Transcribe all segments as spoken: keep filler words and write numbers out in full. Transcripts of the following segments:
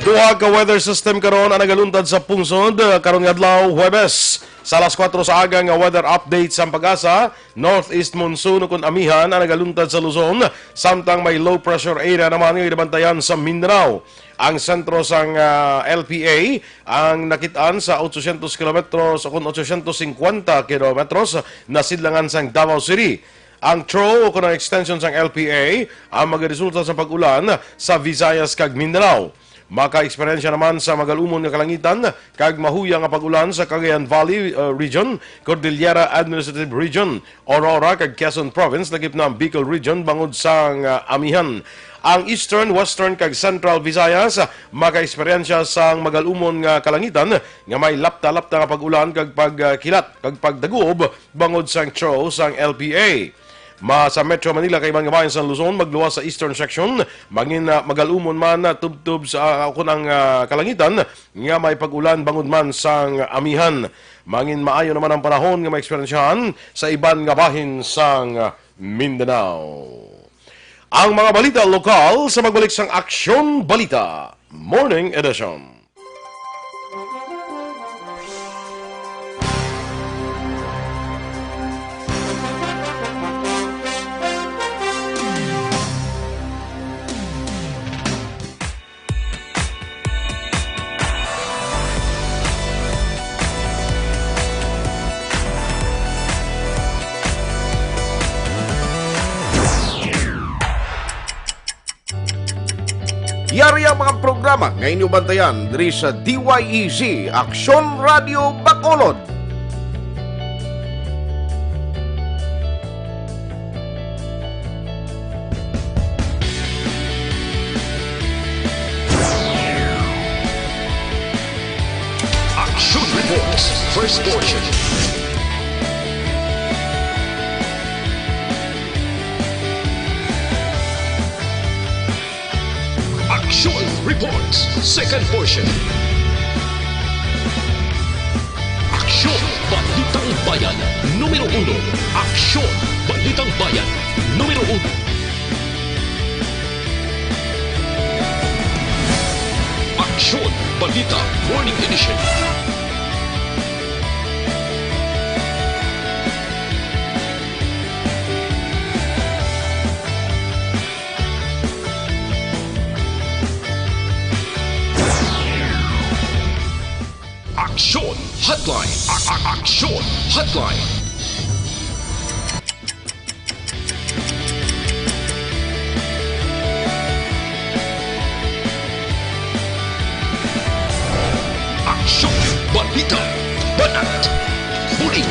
Duha ka weather system karon ang nagaluntad sa pungsod, uh, karon nga adlaw, Huwebes. Sa alas kuwatro sa aga nga weather update sang PAGASA, northeast monsoon ukon amihan ang nagaluntad sa Luzon, samtang may low pressure area naman nga ginabantayan sa Mindanao. Ang sentro sang, ah, L P A ang nakit-an sa otsosyentos kilometros ukon otsosyentos singkwenta kilometros na sidlangan sang Davao City. Ang throw ukon ang extension sang L P A ang magaresulta sa pag-ulan sa Visayas kag Mindanao. Makaeksperyensya naman sa magalumon nga kalangitan kag mahuya nga pag-ulan sa Cagayan Valley, uh, Region, Cordillera Administrative Region, Aurora kag Quezon Province, lakip na ang Bicol Region bangod sang, uh, amihan. Ang Eastern, Western kag Central Visayas, uh, makaeksperyensya sang magalumon nga kalangitan nga may lapta-lapta nga pag-ulan kag pagkilat kag pagdaguob bangod sang throw sang L P A. Ma-, sa Metro Manila kag iban nga bahin sa Luzon, magluwas sa eastern section, mangin, ah, magalumon man, ah, tubtob sa, ah, kun ang, ah, kalangitan nga may pag-ulan bangod man sang amihan. Mangin maayo naman ang panahon nga maeksperyensyahan sa iban nga bahin sang Mindanao. Ang mga balita lokal sa magbalik sang Aksyon Balita Morning Edition. Yari ang mga programa nga inyo bantayan diri sa D Y E Z, Aksyon Radio Bacolod. Action Reports, first portion. Action Reports, second portion. Aksyon, Balitang Bayan, numero uno. Aksyon, Balitang Bayan, numero uno. Aksyon, Balita, Morning Edition. Aksyon Hotline. A-, a-, Aksyon Hotline. Aksyon, balita, banat, bulig.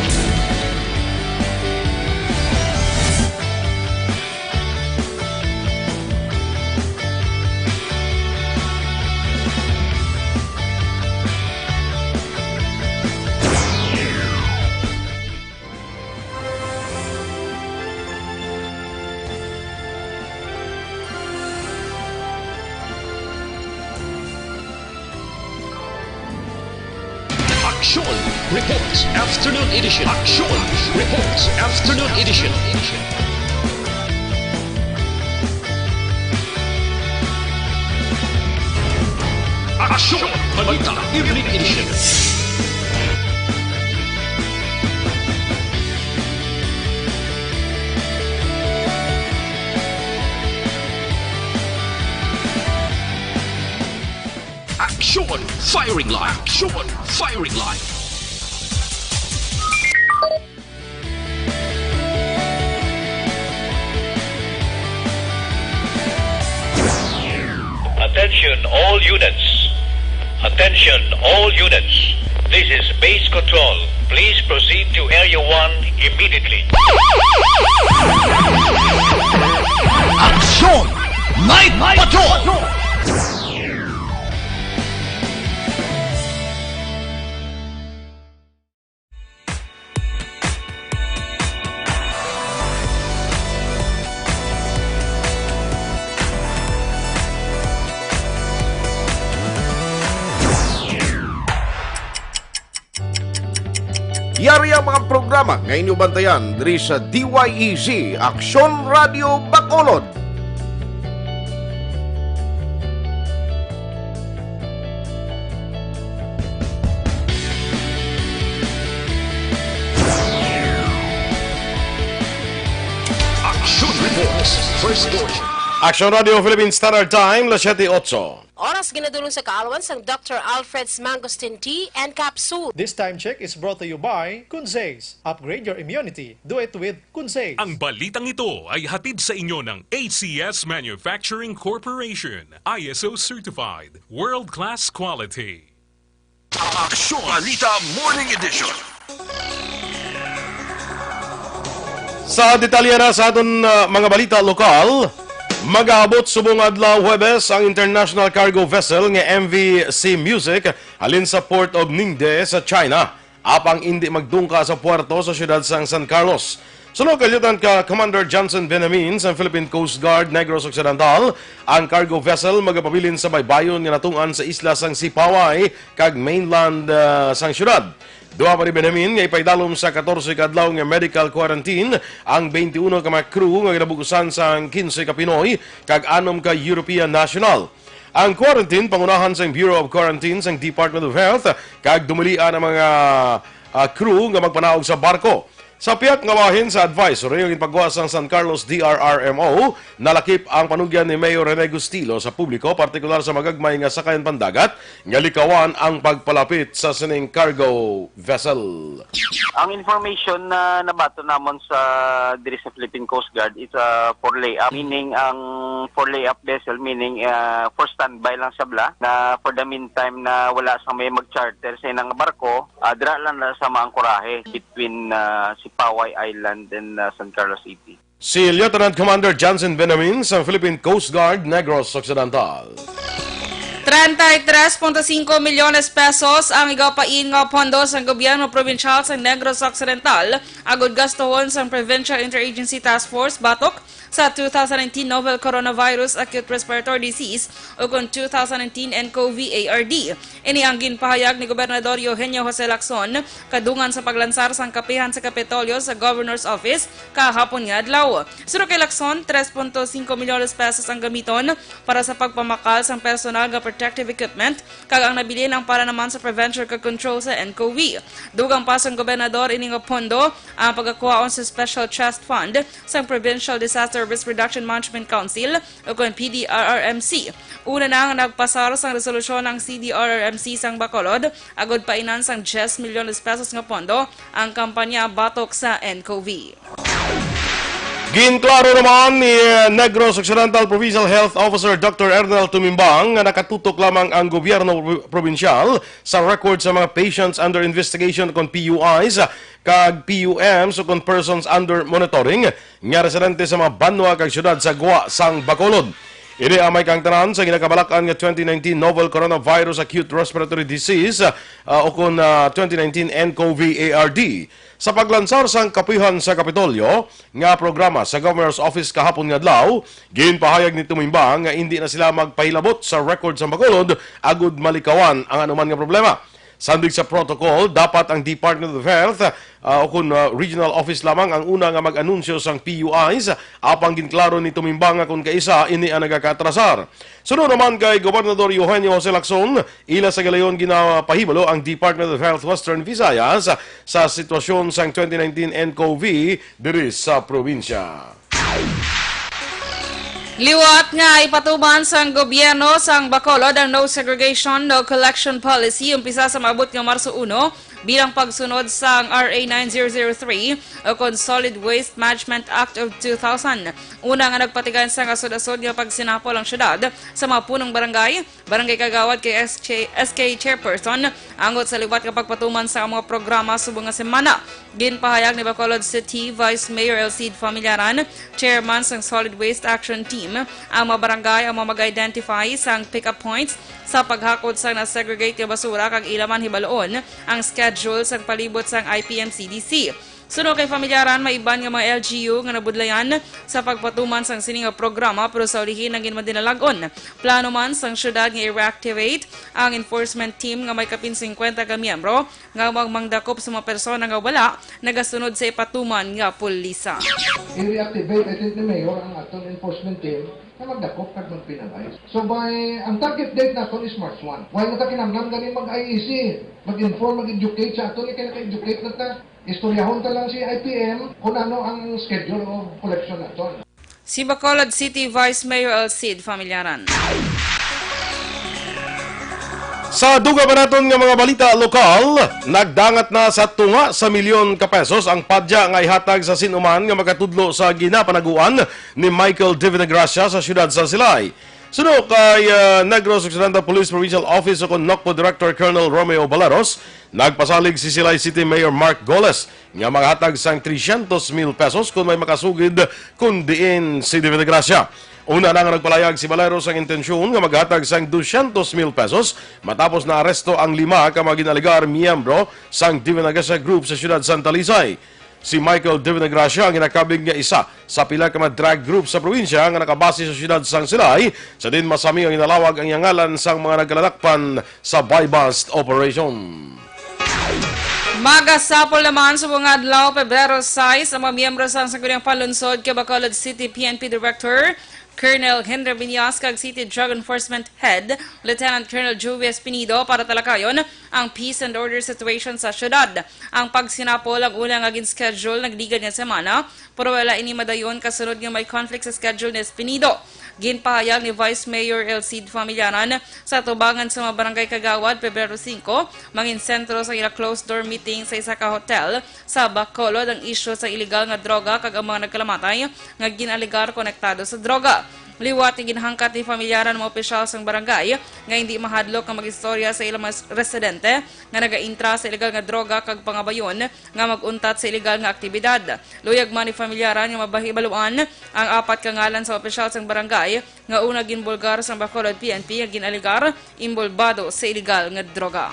Aksyon Reports Afternoon Edition. Aksyon Reports Afternoon Edition. Aksyon Balita Evening Edition. Aksyon Firing Line. Aksyon Firing Line. Attention all units. Attention all units. This is base control. Please proceed to Area one immediately. Aksyon! Night Patrol! Yari ang mga programa nga inyo bantayan diri sa D Y E Z, Aksyon Radio Bacolod. Action Radio Philippine Standard Time, las siete ocho. Oras ginadulong sa kaalwan sang Doctor Alfred's Mangosteen Tea and Capsule. This time check is brought to you by Kunzes. Upgrade your immunity. Do it with Kunzes. Ang balitang ito ay hatid sa inyo ng A C S Manufacturing Corporation, I S O certified, world-class quality. Aksyon Balita Morning Edition. Sa detalye na sa aton uh, mga balita lokal, mag-aabot subong adlaw Huwebes ang international cargo vessel nga M V C Music halin sa Port of Ningde sa China. Apang indi magdungka sa puerto sa siyudad sang San Carlos. Suno kay Lieutenant ka Commander Johnson Benamin sang Philippine Coast Guard Negros Occidental, ang cargo vessel magapabilin sa baybayon nga natungan sa isla sang Sipaway kag mainland uh, sang siyudad. Duha pa ni Benjamin nga ipaidalom sa katorse ka adlaw nga medical quarantine ang twenty-one ka mga crew nga ginabukusan sang quince ka Pinoy kag anom ka European national. Ang quarantine pangunahan sang Bureau of Quarantine sang Department of Health kag dumilian ang mga uh, crew nga magpanaog sa barko. Sa piyak nga bahin sa advisory nga ginpagwa sang San Carlos D R R M O, nalakip ang panugyan ni Mayor Rene Gustilo sa publiko, partikular sa magagmay nga sakayan pandagat, nga likawan ang pagpalapit sa sining cargo vessel. Ang information na nabaton namon sa diri sa Philippine Coast Guard is a for layup, meaning ang for layup vessel, meaning uh, for standby lang sa bla na for the meantime na wala sa may mag-charter sa inang barko, uh, dira lang na sa maangkorahe between uh, Sipaway Island and uh, San Carlos City. Si Lieutenant Commander Johnson Benamin sa Philippine Coast Guard Negros Occidental. Treinta y tres punto cinco milyones pesos ang igapain nga pondo sang gobyerno probinsyal sa Negros Occidental agud gastuhon sang Provincial Interagency Task Force batok sa two thousand nineteen Novel Coronavirus Acute Respiratory Disease o kon two thousand nineteen N C O V A R D. Ini ang ginpahayag ni Gobernador Eugenio Jose Lacson kadungan sa paglansar sang kapihan sa Kapitolyo sa Governor's Office kahapon nga adlaw. Suno kay Lacson, tres punto singko milyones pesos ang gamiton para sa pagpamakal sang personal nga protective equipment kag ang nabilin ang para naman sa prevention kag control sa N C O V. Dugang pa sang gobernador ini nga pondo ang pagakwaon sa Special Trust Fund sang Provincial Disaster Risk Reduction Management Council o kon P D R R M C. Una na nga nagpasar sang resolusyon ang C D R R M C sang Bacolod agud painan sang diyes milyones pesos nga pondo ang kampanya batok sa N C O V. Ginklaro naman ni Negros Occidental Provincial Health Officer Doctor Ernel Tumimbang nga nakatutok lamang ang gobyerno probi- probinsyal sa record sa mga patients under investigation kon P U Is kag P U Ms o kon persons under monitoring nga residente sa mga banwa kag syudad sa gwa sang Bacolod. Ini ang may kaangtanan sa ginakabalak-an nga twenty nineteen Novel Coronavirus Acute Respiratory Disease ah, o kon ah, twenty nineteen N C O V A R D. Sa paglansar sang kapihan sa Kapitolyo nga programa sa Governor's Office kahapon nga adlaw, ginpahayag ni Tumimbang nga indi na sila magpahilabot sa record sa Bacolod agud malikawan ang anuman nga problema. Sandig sa protocol, dapat ang Department of Health ah, o kon ah, regional office lamang ang una nga mag-anunsyo sang P U Is, apang ginklaro ni Tumimbang nga kon kaisa ini ang nagakaatrasar. Suno naman kay Gobernador Eugenio Jose Lacson, ila sa galayon ginapahibalo ang Department of Health Western Visayas sa sitwasyon sang twenty nineteen N C O V diri sa probinsya. Liwat nga ipatuman sang gobyerno sang Bacolod ang no segregation, no collection policy umpisa sa maabot nga Marso uno bilang pagsunod sang R A nine zero zero three o kon Solid Waste Management Act of two thousand. Una nga nagpatigayon sang asod-asod nga pagsinapol ang syudad sa mga punong barangay, barangay kagawad kay S K, S K chairperson, angot sa liwat nga pagpatuman sa mga programa subong nga semana. Ginpahayag ni Bacolod City Vice Mayor Elcid Familiaran, chairman sang Solid Waste Action Team, ang mga barangay ang mga mag-identify sang pick-up points sa paghakot sang na-segregate nga basura kag ila man hibaloon ang schedule sang palibot sang I P M C D C. Suno kay Familiaran, may iban nga mga L G U nga nabudlayan sa pagpatuman sang sini nga programa, pero sa ulihi nangin madinalag-on. Plano man sang syudad nga i-reactivate ang enforcement team nga may kapin singkwenta ka miyembro nga magmangdakop sa mga persona nga wala nagasunod sa ipatuman nga pulisa. I-reactivate, I think, ni Mayor ang aton enforcement team na magdakop kag mag-penalize. So by, ang target date naton is March one. Why na ta kinahanglan gani mag-I E C, mag-inform, mag-educate sa aton, kay naka-educate na ta. Istoryahon ta lang si I P M kung ano ang schedule of collection naton. Si Bacolod City Vice Mayor Elcid Familiaran. Sa dugang pa naton nga mga balita lokal, nagdangat na sa tunga sa milyon ka pesos ang padya nga ihatag sa sin-o man nga makatudlo sa ginapanaguan ni Michael Divinagracia sa siyudad sa Silay. Suno kay, ah, Negros Occidental Police Provincial Office o kon NOCPO Director Colonel Romeo Baleros, nagpasalig si Silay City Mayor Mark Goles nga maghatag sang trescientos mil pesos kon may makasugid kon diin si Divinagracia. Una na nga nagpalayag si Baleros ang intensyon nga maghatag sang dosyentos mil pesos matapos naaresto ang lima ka mga ginaalegar miyembro sang Divinagracia Group sa siyudad Santa Lisay. Si Michael Divinagracia ang ginakabig nga isa sa pila ka mga drug group sa probinsya nga nakabase sa siyudad sang Silay, sa diin masami ang ginalawag ang iya ngalan sang mga nagkaladakpan sa buy-bust operation. Magasapol naman sa mga adlaw, Pebrero sais, ang mga miyembro sang Sangguniang Panlunsod kay Bacolod City P N P Director Colonel Henry Viñas kag City Drug Enforcement Head Lieutenant Colonel Joey Espinido para talakayon ang peace and order situation sa syudad. Ang pagsinapol ang una nga gin-schedule nagligad nga semana, pero wala ini madayon kasunod nga may conflict sa schedule ni Espinido. Ginpahayag ni Vice Mayor Elcid Familiaran sa atubangan sa mga barangay kagawad, Pebrero singko, mangin sentro sa ila closed-door meeting sa isa ka hotel sa Bacolod ang isyu sa iligal nga droga kag ang mga nagkalamatay nga gin-alegar konektado sa droga. Liwat nga ginhangkat ni Familiaran ang mga opisyal sang barangay nga hindi mahadlok nga mag-istorya sa ilang mga residente nga nagaintra sa iligal nga droga kag pangabayon nga mag-untat sa iligal nga aktibidad. Luyag man ni Familiaran nga mabahibaluan ang apat ka ngalan sa opisyal sang barangay nga una ginbulgar sang Bacolod P N P nga gin-alegar inbolbado sa iligal nga droga.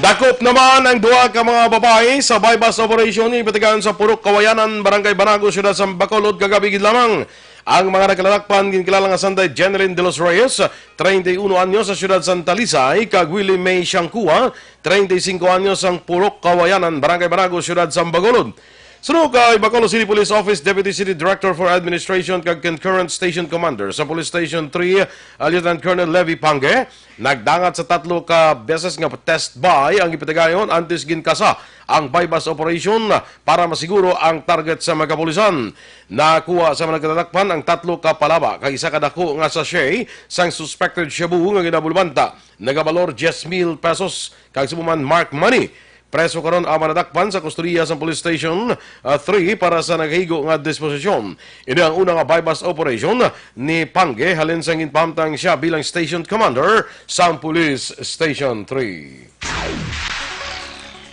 Dakop naman ang duha ka mga babayi sa buy-bust operation nga ginpatigayon sa Purok Kawayanan, Barangay Banago, Siyudad sa Bacolod, kagabi gid lamang. Ang mga nagkaladakpan ginkilala nga sanday Jeneline de los Reyes, treinta y uno anyos, sa siyudad Santa Lisay, kag Willie May Siangcua, treinta y cinco anyos, sang Purok Kawayanan, Barangay Banago, Siyudad sa Bacolod. Suno kay Bacolod City Police Office Deputy City Director for Administration kag Concurrent Station Commander sa Police Station three, Lieutenant Colonel Levy Pange, nagdangat sa tatlo ka beses nga test buy ang ipatigayon antes ginkasa ang buy-bust operation para masiguro ang target sa mga kapulisan. Nakuha sa mga nagkadakpan ang tatlo ka palaba kag isa ka dako nga sachet sang suspected shabu nga ginabulbanta nagabalor diyes mil pesos kag subo man marked money. Preso karon ang mga nadakpan sa kustodiya sa Police Station, ah, three para sa nagahigo nga disposisyon. Ini ang una nga buy-bust operation ni Pange halin sang ginpahamtang siya bilang station commander sang Police Station three.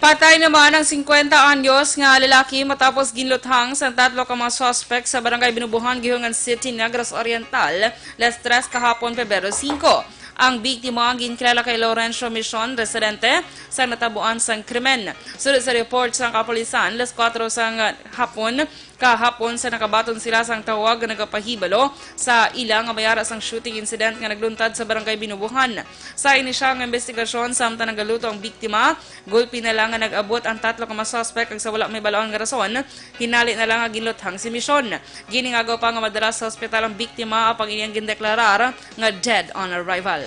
Patay naman ang singkwenta anyos nga lalaki matapos ginluthang sang tatlo ka mga suspek sa Barangay Binubuhan, Guijongan City, Negros Oriental, las tres kahapon, Pebrero singko. Ang biktima ang ginkilala kay Lorenzo Mission, residente sa natabuan sang krimen. Suno sa report sang kapulisan, las kuwatro sang hapon kahapon sa nakabaton sila sang tawag nga nagapahibalo sa ila nga may ara sang shooting incident nga nagluntad sa Barangay Binubuhan. Sa inisyal nga investigasyon, samtang nagaluto ang biktima, gulpi na lang nga nag-abot ang tatlo ka mga suspek kag sa wala may balaod nga rason, hinali na lang nga ginluthang si Mission. Giningagaw pa nga madala sa ospital ang biktima, apang ini ang gindeklarar nga dead on arrival.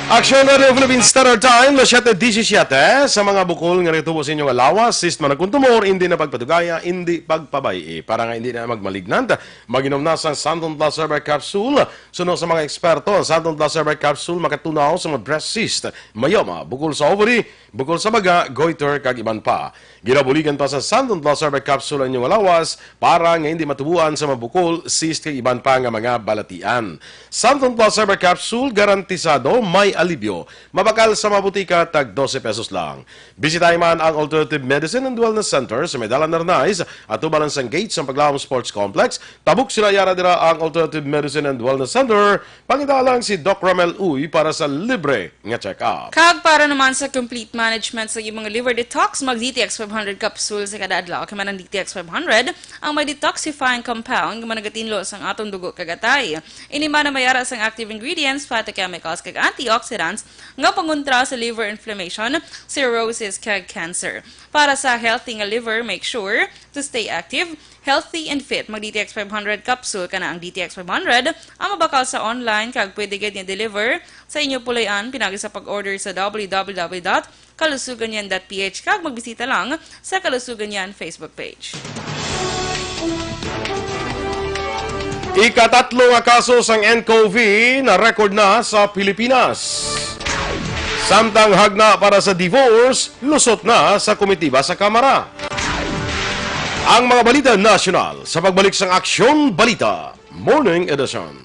Action Radio Philippine Standard Time, las siyete disisiyete. Sa mga bukol nga nagatubo sa inyo nga lawas, cyst man ang kuntumor, hindi na pagpadugaya, hindi pagpabay-i. Para nga hindi na magmalignant, mag-inom na sang Santon Plus Herbal Capsule. Suno sa mga eksperto, ang Santon Plus Herbal Capsule makatunaw sa mga breast cyst, myoma, bukol sa ovary, bukol sa baga, goiter, kag iban pa. Ginabuligan pa sa Santon Plus Herbal Capsule ang inyong lawas para nga hindi matubuan sa mga bukol, cyst, kag iban pa nga mga balatian. Santon Plus Herbal Capsule, garantisado may alibyo. Mabakal sa mga butika, tag dose pesos lang. Bisitahi man ang Alternative Medicine and Wellness Center sa may Dalan Arnaiz, atubang sang gate sang Paglaom Sports Complex. Tabok sila yara dira ang Alternative Medicine and Wellness Center. Pangita lang si Doc Ramel Uy para sa libre nga check-up. Kag para naman sa complete management sa imong liver detox, mag D T X five hundred capsule sa kada adlaw. Kay man ang D T X five hundred ang may detoxifying compound nga managatindlo sang atong dugo kag atay. Ini man ang may ara sang active ingredients, phytochemicals, kag antioxidants nga pangontra sa liver inflammation, cirrhosis, kag cancer. Para sa healthy nga liver, make sure to stay active, healthy, and fit. Mag D T X five hundred capsule ka na. Ang D T X five hundred ang mabakal sa online kag pwede gid ni deliver sa inyo pulay-an pinagi sa pag-order sa W W W dot kalusugan yan dot P H kag magbisita lang sa Kalusugan Yan Facebook page. Ikatatlo nga kaso sang N C O V na record na sa Pilipinas. Samtang hagna para sa divorce, lusot na sa komitiba sa Kamara. Ang mga balita nasyonal sa pagbalik sang Aksyon Balita Morning Edition.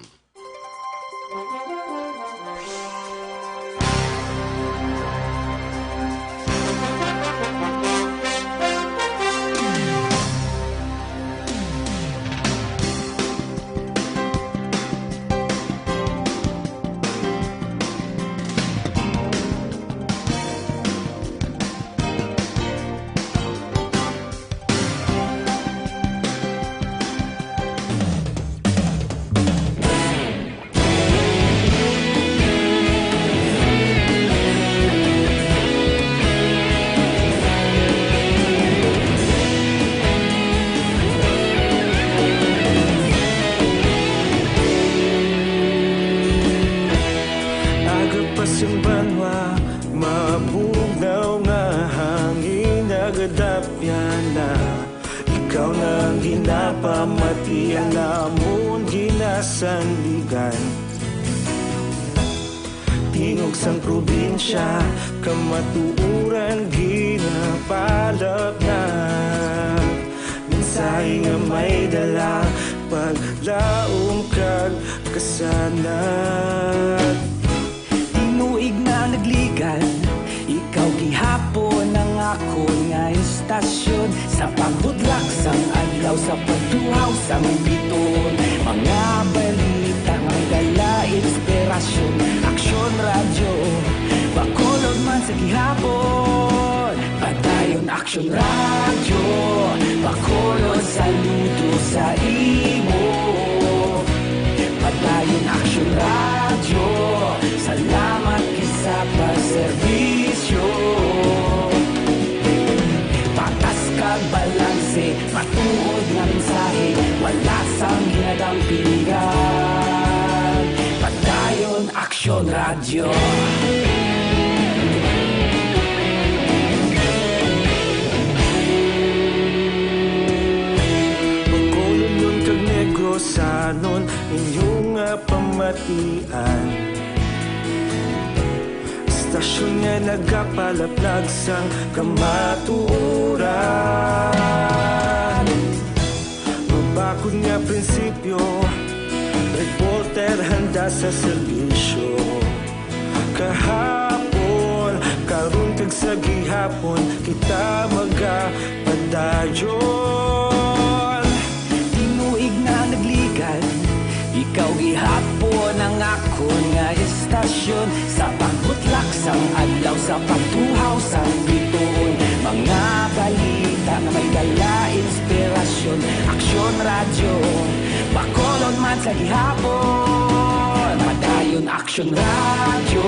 Aga pa sing banwa, mabugnaw nga hangin nagadapyan na. Ikaw na ang ginapamatian namon ginasandigan. Tingog sang probinsya, kamatuoran ginapalapnag. Mensahe nga may dala, paglaom kag kasanag. Tinuig na nagligan, ikaw gihapon ang akon nga istasyon. Sa pagbutlak sang adlaw, sa pagtuhaw sang bituon, mga balita nga may dala inspirasyon. Aksyon Radyo, Bacolod man sa gihapon. Padayon Aksyon Radyo, Bacolod, saludo sa imo. Padayon Aksyon Radyo, salamat gid sa pagserbisyo. Patas kag balanse, matuod nga mensahe, wala sang ginadampingan. Padayon Aksyon Radyo. Bacolodnon kag Negrosanon, inyo nga pamatian. Istasyon nga nagapalaplag sang kamatuoran. Mabakod nga prinsipyo, reporter handa sa serbisyo. Kahapon, karon kag sa gihapon, kita magapadayon. Tinuig na nagligan, ikaw gihapon ang akon nga istasyon. Sa pagbutlak sang adlaw, sa pagtuhaw sang bituon, mga balita nga may dala inspirasyon. Aksyon Radyo, Bacolod man sa gihapon. Padayon Aksyon Radyo,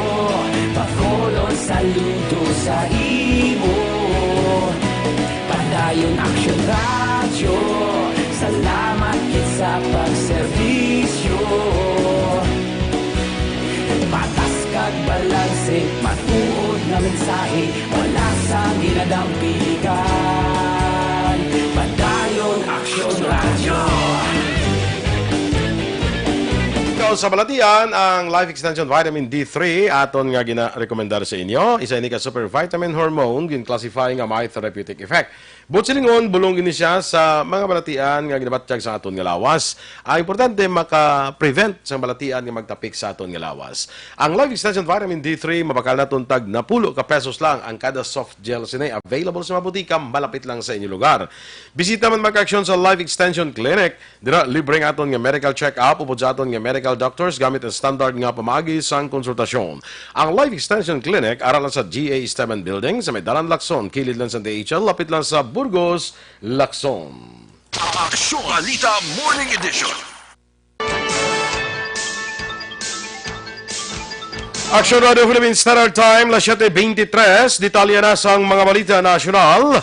Bacolod, saludo sa imo. Padayon Aksyon Radyo, salamat gid sa pagserbisyo. Patas kag balanse, matuod nga mensahe, wala sang ginadampingan. Padayon Aksyon Radyo. Ikaw sa balatian, ang Life Extension Vitamin D three, aton nga gina-rekomendar sa inyo. Isa ini ka super vitamin hormone, gin-classify nga may therapeutic effect. Buot silingon, bulong ini siya sa mga balatian nga ginabatyag sa aton nga lawas. Ang importante, maka-prevent sa balatian nga magtapik sa aton nga lawas. Ang Life Extension Vitamin D three, mabakal naton tag napulo ka pesos lang ang kada soft gel sini. Available sa mga butika malapit lang sa inyo lugar. Bisita man mag-aksyon sa Life Extension Clinic. Dira, libre ang aton nga medical check-up upod sa aton nga medical doctors gamit ang standard nga pamaagi sang konsultasyon. Ang Life Extension Clinic ara lang sa G A Esteban Building sa may Dalan Lacson, kilid lang sa D H L, lapit lang sa Burgos, Lacson. Aksyon Balita Morning Edition. Aksyon Radio Philippine Standard Time, las siete veintitrés. Detalye na sang mga balita nasyonal.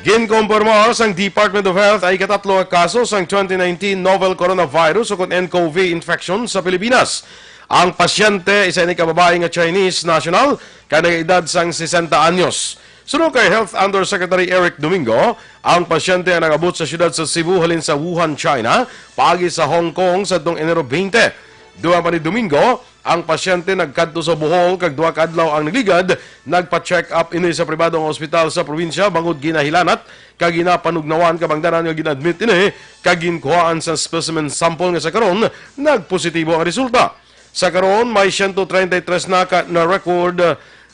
Ginkumpirmar sang Department of Health ang ikatatlo nga kaso sang twenty nineteen novel coronavirus ukon N C O V infection sa Pilipinas. Ang pasyente, isa ini ka babayi nga Chinese national, kay nagaedad sang sesenta anyos. Suno kay Health Undersecretary Eric Domingo, ang pasyente ang nag-abot sa siyudad sa Cebu halin sa Wuhan, China, paagi sa Hong Kong sadtong Enero twenty. Dugang pa ni Domingo, ang pasyente nagkadto sa Bohol kag duha ka adlaw ang nagligad, nagpa-check up ini sa pribado nga ospital sa probinsya bangod ginahilanat kag ginapanugnawan kabangdanan nga gin-admit ini kag ginkuhaan sa specimen sample nga sa karon nagpositibo ang resulta. Sa karon, may siyento treinta y tres na ka na-record,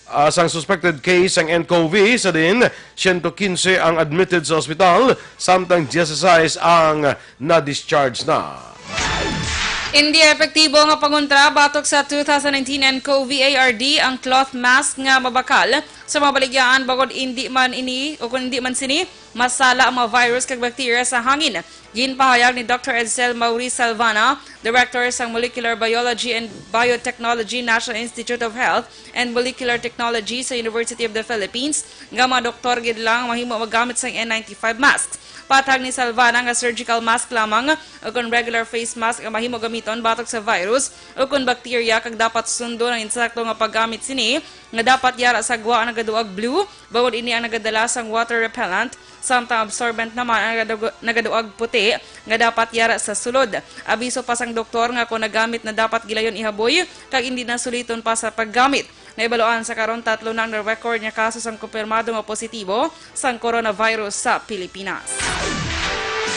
ah, sang suspected case sang N C O V, sa diin siyento kinse ang admitted sa ospital, samtang diyesisais ang na-discharge na. Hindi epektibo nga pangontra batok sa two thousand nineteen N C O V A R D ang cloth mask nga mabakal sa mga baligyaan, bangod hindi man ini o kung hindi man sini masala ang mga virus kag bakterya sa hangin. Ginpahayag ni Doctor Edsel Mauri Salvana, Director sa Molecular Biology and Biotechnology, National Institute of Health and Molecular Technology sa University of the Philippines, nga mga doktor gid lang mahimo magamit sang N ninety-five masks. Patag ni Salvana nga surgical mask lamang o kon regular face mask ang mahimo gamiton batok sa virus o kon bakterya, kag dapat sundon ang insakto nga paggamit sini nga dapat yara sa gwa ang nagaduag blue, bangod ini ang nagadala sang water repellent, samtang absorbent naman ang nagaduag, nagaduag puti nga dapat yara sa sulod. Abiso pa sang doktor nga kon nagamit na dapat gilayon ihaboy kag hindi na suliton pa sa paggamit. Nahibaluan sa karon, tatlo na ang na-record nga kaso sang kumpirmado nga positibo sang coronavirus sa Pilipinas.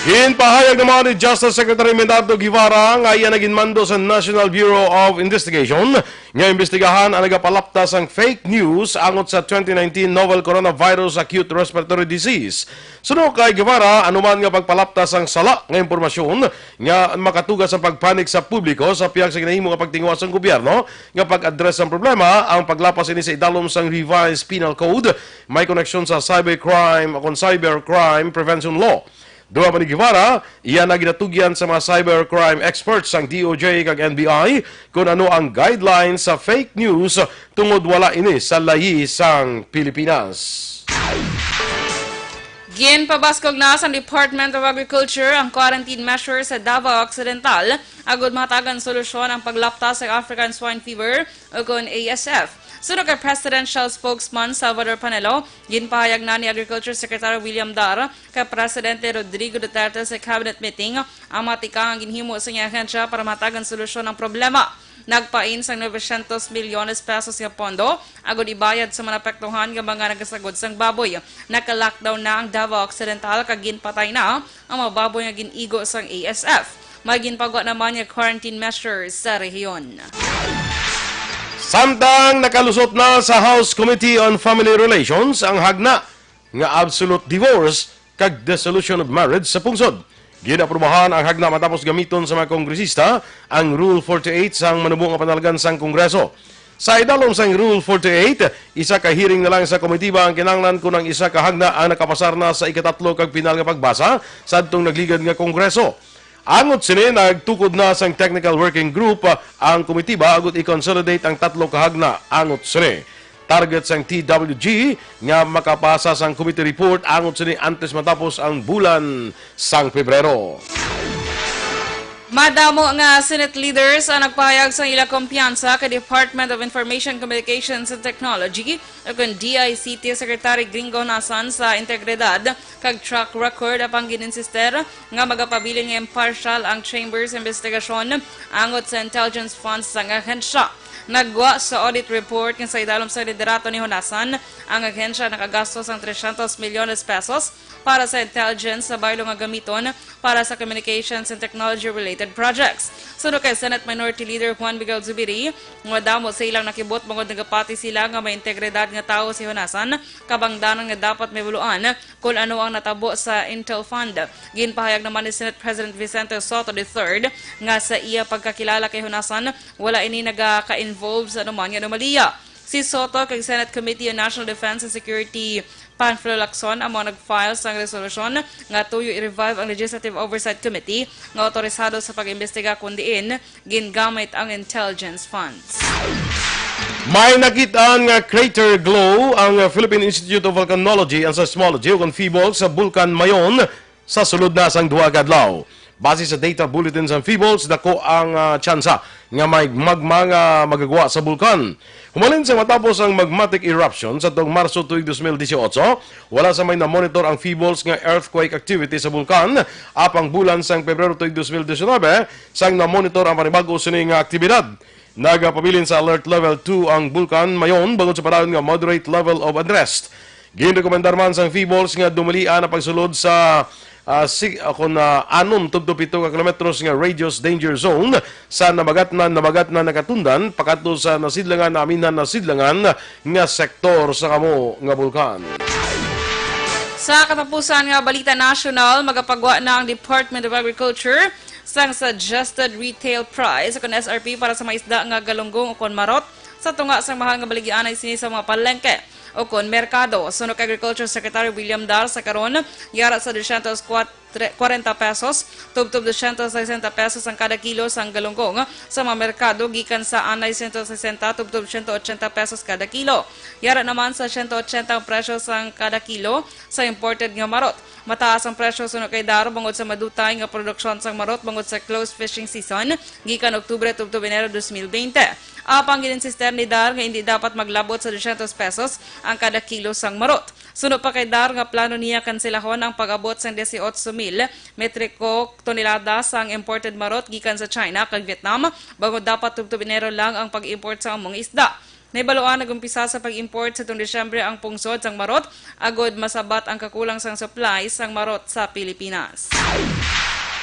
Ginpahayag naman ni Justice Secretary Medardo Guevara nga iya na ginmando sa National Bureau of Investigation nga imbestigahan ang nagapalapta sang fake news angot sa twenty nineteen novel coronavirus acute respiratory disease. Suno kay Guevara, anuman nga pagpalapta sang sala nga impormasyon nga makatuga sa pagpanik sa publiko sa pihak sa ginahimo nga pagtinguha sang gobyerno nga pag-address sang problema, ang paglapas ini sa idalom sang Revised Penal Code may koneksyon sa cybercrime o kon cybercrime prevention law. Dugang pa ni Guevara, iya na ginatugyan sa mga cybercrime experts sang D O J kag N B I kon ano ang guidelines sa fake news tungod wala ini sa layi sang Pilipinas. Ginpabaskog na sang Department of Agriculture ang quarantine measures sa Davao Occidental agud mahatagan solusyon ang paglapta sa African Swine Fever o kon A S F. Suno kay Presidential Spokesman Salvador Panelo, ginpahayag na ni Agriculture Secretary William Dar kay Presidente Rodrigo Duterte sa cabinet meeting ang mga tikang nga ginhimo sa iyang ahensya para mahatagan solusyon ang problema. Nagpain sang novecientos milyones pesos nga pondo agud ibayad sa mga naapektuhan nga mga nagasagod sang baboy. Naka-lockdown na ang Davao Occidental kag ginpatay na ang mga baboy nga gin-igo sang A S F. May ginpagwa naman nga quarantine measures sa rehiyon. Samtang nakalusot na sa House Committee on Family Relations ang hagna nga absolute divorce kag dissolution of marriage sa pungsod. Ginaprobahan ang hagna matapos gamiton sa mga kongresista ang Rule forty-eight sang manubo nga panalgan sang Kongreso. Sa idalom sang Rule forty-eight, isa ka hearing na lang sa komitiba ang kinahanglan kon ang isa ka hagna ang nakapasar na sa ikatatlo kag pinal nga pagbasa sadtong nagligad nga Kongreso. Angot sini, nagtukod na sang Technical Working Group, ah, ang komitiba agud i-consolidate ang tatlo ka hagna. Angot sini, target sang T W G nga makapasa sang committee report angot sini antes matapos ang bulan sang Pebrero. Madamo nga Senate leaders ang nagpahayag sang ila kumpiyansa kay Department of Information, Communications and Technology o kon D I C T Secretary Gringo Honasan sa integridad kag track record, apang gin-insister nga magapabilin nga impartial ang chamber sa investigasyon angot sa intelligence funds sang ahensya. Naggwa sa audit report nga sa idalom sa liderato ni Honasan, ang ahensya nakagastos sang trescientos milyones pesos para sa intelligence sa baylo nga gamiton para sa communications and technology-related projects. Suno kay Senate Minority Leader Juan Miguel Zubiri, madamo sa ilang nakibot bangod nagapati sila nga may integridad nga tawo si Honasan, kabangdanan nga dapat mahibaluan kon ano ang natabo sa Intel Fund. Ginpahayag naman ni Senate President Vicente Sotto the third nga sa iya pagkakilala kay Honasan, wala ini nagaka-involve sa anuman nga anomalya. Si Sotto kag Senate Committee on National Defense and Security, Panfilo Lacson, amo ang nag-file sang resolusyon nga tuyo i-revive ang Legislative Oversight Committee nga autorisado sa pag-imbestiga kon diin gingamit ang intelligence funds. May nakit-an nga crater glow ang Philippine Institute of Volcanology and Seismology, o kon PHIVOLCS, sa Bulkan Mayon sa sulod na sang duha ka adlaw. Base sa data bulletin sang PHIVOLCS, dako ang, ah, tsansa nga may magma nga magagwa sa bulkan. Humalin sa matapos ang magmatic eruption sa tuong Marso tuig dos mil disiotso, wala sa may na-monitor ang Pebbles nga earthquake activity sa bulkan, apang bulan sang Pebrero tuig dos mil disinebe, sang na-monitor ang panibag-o sini nga aktibidad. Nagapabilin sa Alert Level two ang Bulkan Mayon bangod sa padayon nga moderate level of unrest. Ginrekomendar man sang Pebbles nga dumalian ang pagsulod sa, ah, si-, ah, kon, ah, anom tubtob pito ka kilometros nga radius danger zone sa nabagatnan, nabagatnan nakatundan pakadto sa nasidlangan, naaminhan nasidlangan nga sektor sa kamo nga bulkan. Sa katapusan nga balita nasyonal, magapagwa na ang Department of Agriculture sang suggested retail price, o kon S R P, para sa mga isda nga galunggong o kon marot sa tunga sang mahal nga baligyaanay sini sa mga palengke o kon merkado. Suno kay Agriculture Secretary William Dar, sa karon, yara sa dosyentos kwarenta pesos tubtob dosyentos sesenta pesos ang kada kilo sang galunggong sa mga merkado, gikan sa anay sento sesenta tubtob sento ochenta pesos kada kilo. Yara naman sa sento ochenta ang presyo sang kada kilo sa imported nga marot. Mataas ang presyo suno kay Dar bangod sa madutay nga produksyon sang marot bangod sa close fishing season gikan Oktubre tubtob Enero dos mil bente. Apang gin-insister ni Dar nga indi dapat maglabot sa dosyentos pesos ang kada kilo sang marot. Suno pa kay Dar nga plano niya kanselahon ang pag-abot sang disiotso mil metriko tonelada sang imported marot gikan sa China kag Vietnam bangod dapat tubtob Enero lang ang pag-import sa among isda. Nahibaluan, nag-umpisa sa pag-import sa tuong Disyembre ang pungsod sang marot, agod masabat ang kakulang sang supply sang marot sa Pilipinas.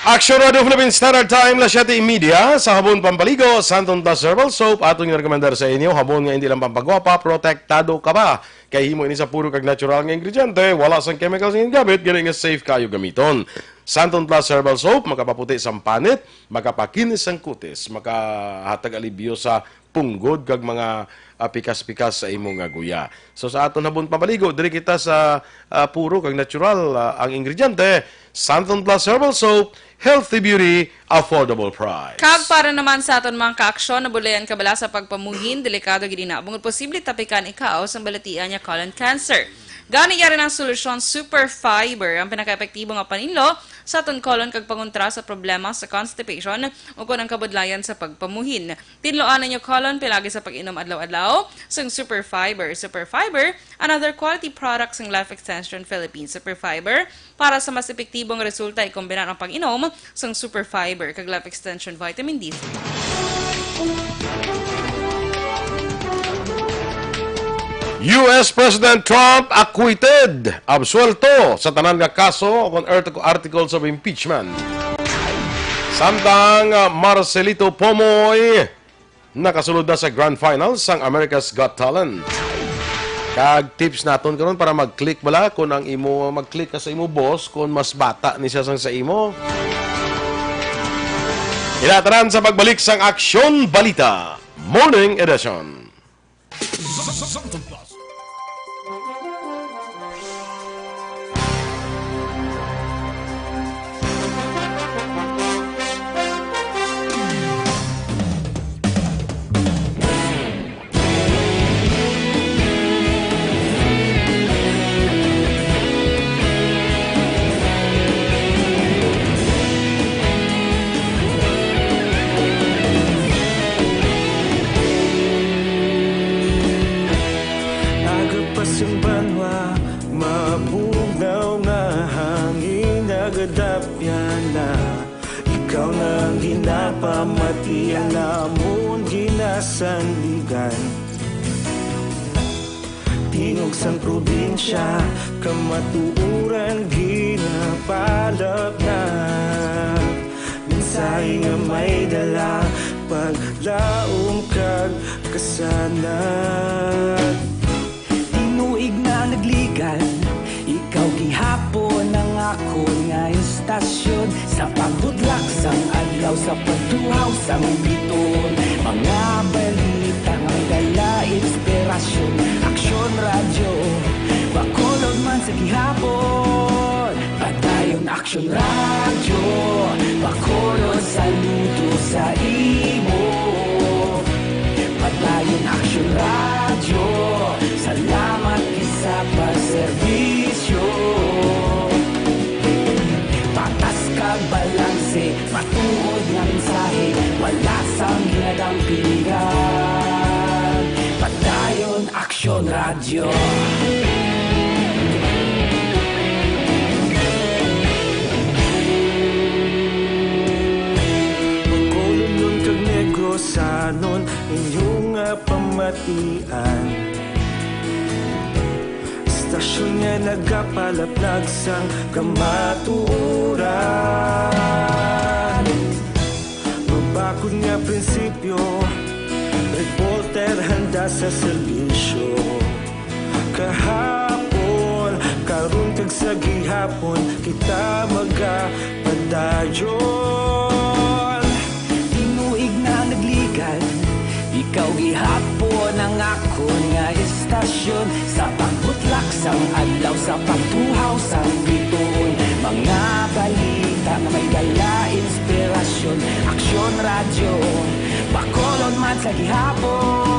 Action Radio Philippine Standard Time, las siyete y media. Sa habon pampaligo, Santon Plus Herbal Soap, aton nga rekomendar sa inyo, habon nga hindi lang pampagwapa, protektado ka pa. Kay himo ini sa puro kag natural nga ingrediente, wala sang chemicals nga gingamit, gani nga safe kayo gamiton. Santon Plus Herbal Soap, makapaputi sang panit, makapakinis sang kutis, makahatag alibyo sa punggod kag mga, ah, pikas-pikas sa imo nga guya. So, sa aton habon pamaligo, diri kita sa, ah, puro kag natural, ah, ang ingrediente, Santon Plus Herbal Soap, healthy beauty, affordable price. Kag para naman sa aton mga kaaksyon, nabudlayan ka bala sa pagpamuhin, delikado gid ina. Bangod posible tapikan ikaw sang balatian nga colon cancer. Gani, yari ang solusyon, Super Fiber, ang pinakaepektibo nga paninlo sa aton colon kag pangontra sa problema sa constipation o kon ang kabudlayan sa pagpamuhin. Tinloan ninyo colon pinaagi sa pag-inom adlaw-adlaw sang Super Fiber. Super Fiber, another quality product sang Life Extension Philippines. Super Fiber, para sa mas epektibong resulta, ikombinar ang pag-inom sang Super Fiber kag Life Extension Vitamin D. U S President Trump acquitted, absuelto sa tanan nga kaso kon artic-, articles of impeachment. Samtang, ah, Marcelito Pomoy nakasulod na sa grand final sang America's Got Talent. Kag tips naton karon para mag-click bala kung ang imo, mag-click ka sa imo boss kung mas bata ni siya sang sa imo. Ina tanan sa pagbalik sang Aksyon Balita Morning Edition. Agapas ang banwa, mabugnaw nga hangin, nagadapyan na. Ikaw na ang ginapamati, ang amon ginasandigan. Tingog sang probinsya, kamatuoran ginapalapnag. Mensahe nga may dala, paglaom kag kasanag. Tinuig na nagligan, ikaw gihapon ang akon nga istasyon. Sa pagbutlak sang adlaw, sa pagtuhaw sang biton, mga balita nga may dala inspirasyon. Aksyon Radyo, Bacolod man sa gihapon. Padayon Aksyon Radyo, Bacolod, saludo sa imo. Padayon Aksyon Radyo, salamat gid sa pagserbisyo. Patas kag balanse, matuod nga mensahe, wala sang ginagawa. Radyo. Bacolodnon kag Negrosanon, inyo nga pamatian. Istasyon nga nagapalaplag sang kamatuoran. Mabakod nga prinsipyo, reporter handa sa serbisyo. Kahapon, karon kag sa gihapon, kita magapadayon. Tinuig na nagligad, ikaw gihapon ang akon nga istasyon. Sa pagbutlak sang adlaw, sa pagtuhaw sang bituon, mga balita nga may dala inspirasyon. Aksyon Radyo, Bacolod man sa gihapon.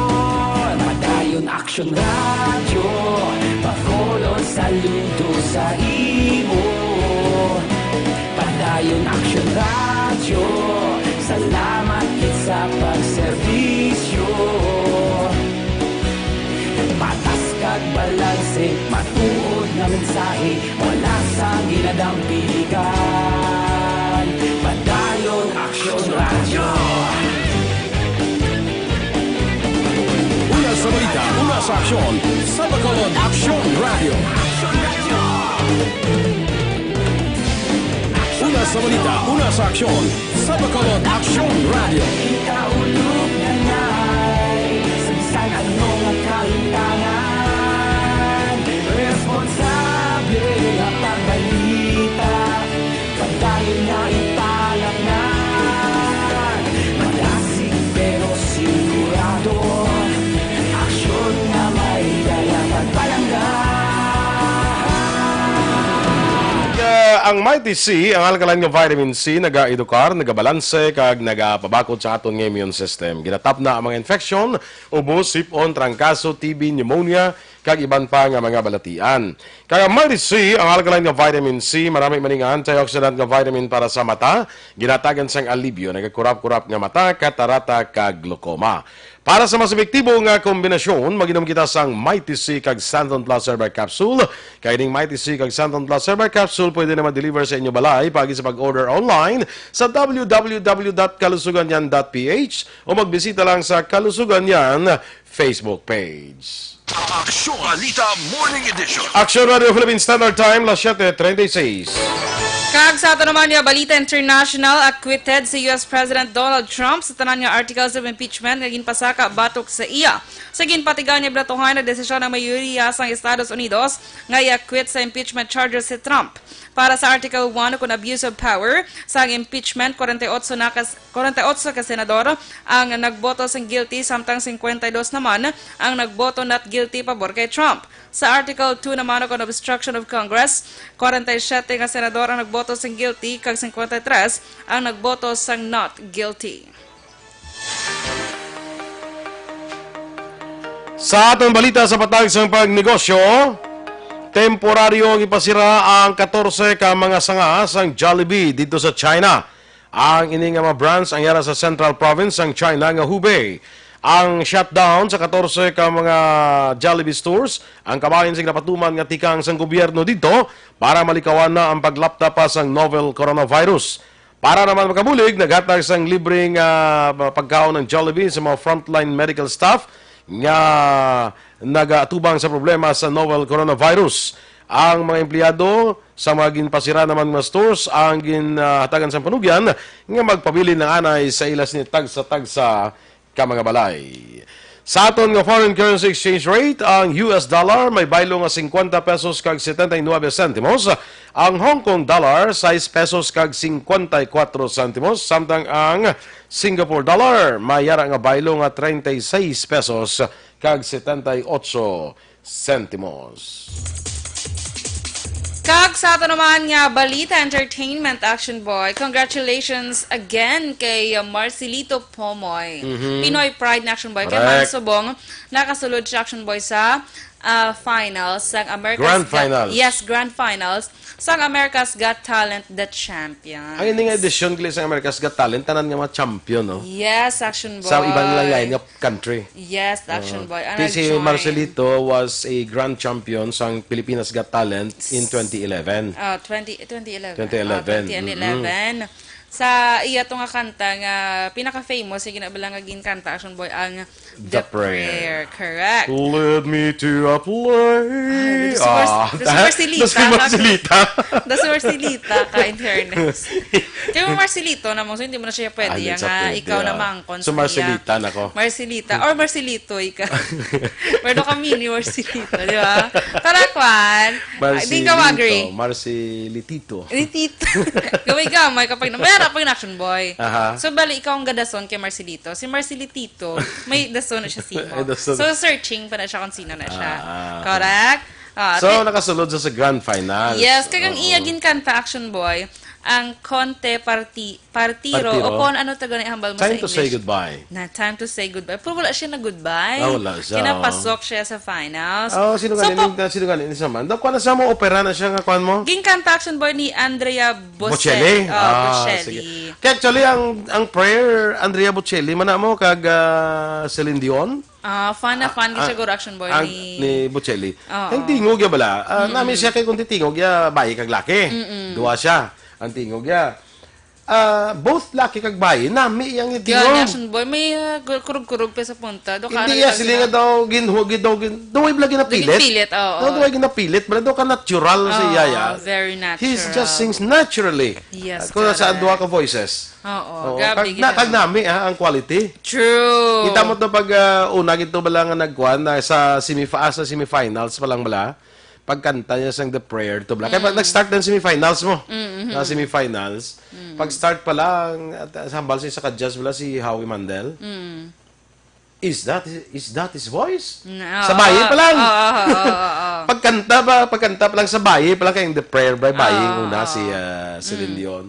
Padayon Aksyon Radyo, Bacolod saludo sa imo. Padayon Aksyon Radyo, salamat gid sa pagserbisyo. Patas kag balanse, matuod nga mensahe, wala sang ginadampiligan. Padayon Aksyon Radyo. Una sa balita, una sa aksyon, sa Bacolod Aksyon Radyo. Una sa balita, una sa aksyon, sa Bacolod Aksyon Radyo. Ikaulo nga nay, sa bisan ano nga kalimtangan, responsable nga pagbalita, padayon nga italaknan. Madasig pero sigurado, aksyon nga may dala pagpalangga. Ang Mighty C, ang alkaline nga vitamin C, nagaedukar, nagabalanse, kag nagapabakod sa aton nga immune system. Ginatapna ang mga infeksyon, ubo, sip-on, trangkaso, T B, pneumonia, kag iban pa nga mga balatian. Kag ang Mighty C, ang alkaline nga vitamin C, marami man nga antioxidant nga vitamin para sa mata, ginatagan sang alibyo, nagakurap-kurap nga mata, katarata, kag glaucoma. Para sa mas epektibo nga kombinasyon, mag-inom kita sang Mighty C kag Santon Plus Herbal Capsule. Kay ning Mighty C kag Santon Plus Herbal Capsule pwede na ma-deliver sa inyo balay paagi sa pag-order online sa w w w dot kalusugan yan dot p h o magbisita lang sa Kalusugan Yan Facebook page. Aksyon Balita Morning Edition. Aksyon Radio Philippine Standard Time, las siete treinta y seis. Kag sa ato naman nga balita international, acquitted si U S President Donald Trump sa tanan nga articles of impeachment nga ginpasaka batok sa iya. Sa ginpatigan nga batohay na desisyon ng mayoriya sang Estados Unidos nga i-acquit sa impeachment charges si Trump. Para sa Article one, ukon abuse of power, sa impeachment, forty-eight na kas-, forty-eight ka senador ang nagboto sing guilty, samtang fifty-two naman ang nagboto not guilty pabor kay Trump. Sa Article two naman, ukon obstruction of Congress, forty-seven ka senador ang nagboto sing guilty, kag fifty-three ang nagboto sang not guilty. Sa aton balita sa patag sang pagnegosyo, temporaryo gipasira ang katorse ka mga sanga sang Jollibee didto sa China. Ang ini nga mga branch ang yara sa central province sang China nga Hubei. Ang shutdown sa katorse ka mga Jollibee stores ang kabahin sa ginapatuman nga tikang sang gobyerno didto para malikawan na ang paglapta pa sang novel coronavirus. Para naman makabulig, naghatag sang libreng, ah, pagkaon ang Jollibee sa mga frontline medical staff nga nagaatubang sa problema sa novel coronavirus. Ang mga empleyado sa mga ginpasira naman nga stores ang ginhatagan sang panugyan nga magpabilin lang anay sa ila sini tagsa-tagsa ka mga balay. Sa aton nga foreign currency exchange rate, ang U S dollar may baylo nga fifty pesos kag setenta y nuebe sentimos, ang Hong Kong dollar sais pesos kag cincuenta y cuatro sentimos, samtang ang Singapore dollar may yara nga baylo nga treinta y seis pesos kag setenta y ocho sentimos. Kag sa ato naman nga balita, entertainment, Action Boy, congratulations again kay, uh, Marcelito Pomoy. Mhm. Pinoy Pride na, Action Boy, kay Correct. Mansubong, nakasulod siya, Action Boy, sa ah, finals sang America's Grand Got, Finals. Yes, grand finals sang America's Got Talent, The Champions. Ang ini nga edisyon gali sang America's Got Talent, tanan nga mga champion, no? Yes, Action Boy. Sa ibang lang lain nga country. Yes, Action Oo. Boy. Ang Ti si nag-join. Marcelito was a grand champion sang Pilipinas Got Talent in twenty eleven. Ah, twenty, twenty eleven. Twenty eleven. Ah, twenty eleven. Mm-mm. Sa iya to nga kanta nga pinaka-famous, sige na bala nga ginkanta, Action Boy, ang The The Prayer. Prayer. Correct. Lead me to a place. Ah, si Mar-, Ah, si Marcelita, si Marcelita. Daw si Marcelita ka, in fairness. Kay mo Marcelito na mo, so hindi mo na siya pwede Ah, yan it's a nga, pwede, ikaw ah. Naman, So, Marcelita na ko. Marcelita. Or Marcelito, ika. Pero kami ni Marcelito, di ba? Tara, Kwan. Ah, di ka Marcelito, agree? Marcelitito. Litito. Gamay-gamay kapag na, may harap pag Action Boy. Aha. So, bali, ikaw ang gadason kay Marcelito. Si Marcelitito, may dason na siya simo. May dason. So, searching pa na siya kung sino na siya. Ah, ah. Correct? Ah, So, ti- nakasulod sa, sa grand final. Yes, kag ang Oo. iya ginkanta, Action Boy, ang Conte Parti-, Partiro, Partiro. O kung ano to gani hambal mo Time sa to say English. Goodbye. Na time to say goodbye. Pero wala siya na goodbye. Ah, wala siya, Kinapasok oh. siya sa finals. Oh, sino So, gani po- ni, sino gani ni Saman? Daw, kuha na siya mo, opera na siya nga kuha mo? Ginkanta, Action Boy, ni Andrea Bocelli. Bocelli? Oh, Ah, Bocelli. sige. Kaya actually, ang, ang prayer, Andrea Bocelli, mana mo, kag, ah, Celine Dion? Ah, fan na Ah, fan, di ah, siguro, Action Boy, ang, ni ni Bocelli. Oo. Ang tingog ya bala. Ah, Mm-mm. nami siya kay kung titingog ya, bayi kag laki. Mm-mm. Duwa siya. Ang tingog ya. Ah, both laki kag bayi, nami yang Yun, tingog. Action Boy, may, ah, gur-, kurog-kurog pa sa punta. Do ka Hindi ano ya, lang sila sila. nga daw, ginhu-, gid daw, gin-, daw ay bala ginapilit. Ginpilit, oo. Daw, daw ay ginapilit, bala daw ka natural sa Oo, iya ya. very natural. He just sings naturally. Yes, Kung sa correct. duha ka voices. Oo, Oo, grabe kag, gid na, kag ano. nami, ah, ang quality. True. Kita mo to pag, ah, una gid to bala nga nagkuan na sa semifi-, ah, sa semifinals pa lang bala, pagkanta niya sang The Prayer to bala. Kaya pag Mm. nag-start na ang semifinals mo, Mm, mhm. na semifinals, Mm. pag-start pa lang, at, ah, hambal siya sa ka-judge bala si Howie Mandel. Mm. Is that, is that his voice? Mm, Sa oo, bayi pa lang. oo, oo, oo, oo. Pagkanta ba, pagkanta pa lang sa bayi pa lang, kay The Prayer by bayi Oo, una si, oo. ah, Celine Mm. Dion.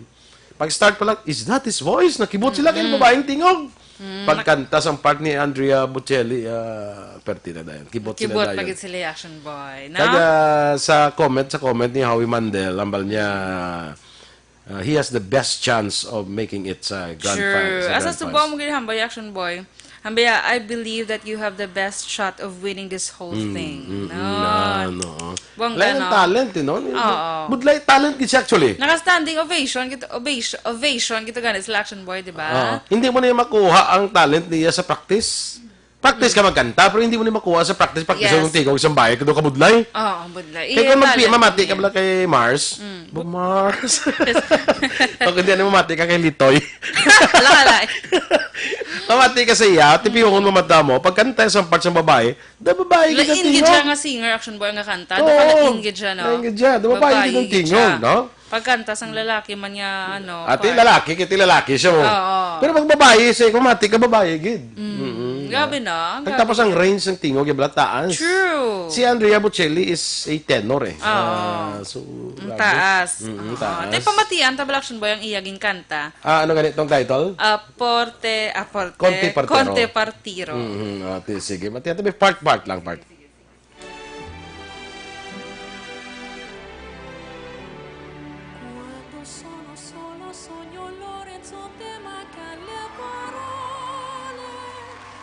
Pag-start pa lang, "Is that his voice?" Nakibot sila kay Mm-mm. babaeng tingog. Mm, Pagkanta sang part ni Andrea Bocelli, ah, perti na dayon. Kibot sila Kibot dayon. pa gid sila, Action Boy, no? Kag, ah, sa comment, sa comment ni Howie Mandel, hambal niya, ah, he has the best chance of making it sa grand True. final, sa Asa grand subo finals. mo gid hambal, Action Boy? Hambal, "I believe that you have the best shot of winning this whole Mm, thing." mm, No. mm, ah, no. Buang Lain ang ganon. talent, eh, no? Oo. Budlay talent gid siya, actually. Naka-standing ovation, gito, ovation, ovation, gito gani sila Action Boy, di ba? Oo. Hindi mo na yung makuha ang talent niya sa practice. Practice ka Mm. magkanta, pero hindi mo na makuha sa practice. Practice Yes. ang tingog sa bahay, kung ka budlay. Oo, ang budlay. Kaya Iya, kung magpi-, talent mamati ka niya. bala kay Mars, Mm. "Bo Mars." Yes. O kung di, ano, mamati ka kay Litoy. Wala ka lang. Mamati ka sa iya, tipihon mo mata mo, pagkanta sa part sa babae, Da babae gid ang Lain gid siya tingog. nga singer, Action Boy, nga kanta. Oo. Da ka lain gid siya, no? Lain gid siya. Da babae Babae gid ang gid tingog, siya. no? Pagkanta sang lalaki man nga, ano, Ati part. lalaki, kiti lalaki siya, oh. Oo. Pero pag babae, siya, kung mati ka, babae gid. Mm. Mm-mm. Grabe na, Ang grabe tapos ang na. range ng tingog, yung bala taas. True. Si Andrea Bocelli is a tenor, eh. Oo. Ah, so, Ang grabe. taas. Mm-mm, Oo. taas. Tay pamatian, ta bala, Action Boy, ang iya ginkanta. Ah, ano ganitong title? Ah, Porte, ah, Porte, Conte Partiro. Conte Partiro. Mhm, ah, ti-, sige. Mati-, mati-, part, part lang, part. Quando sono solo, sogno Lorenzo te manca le parole.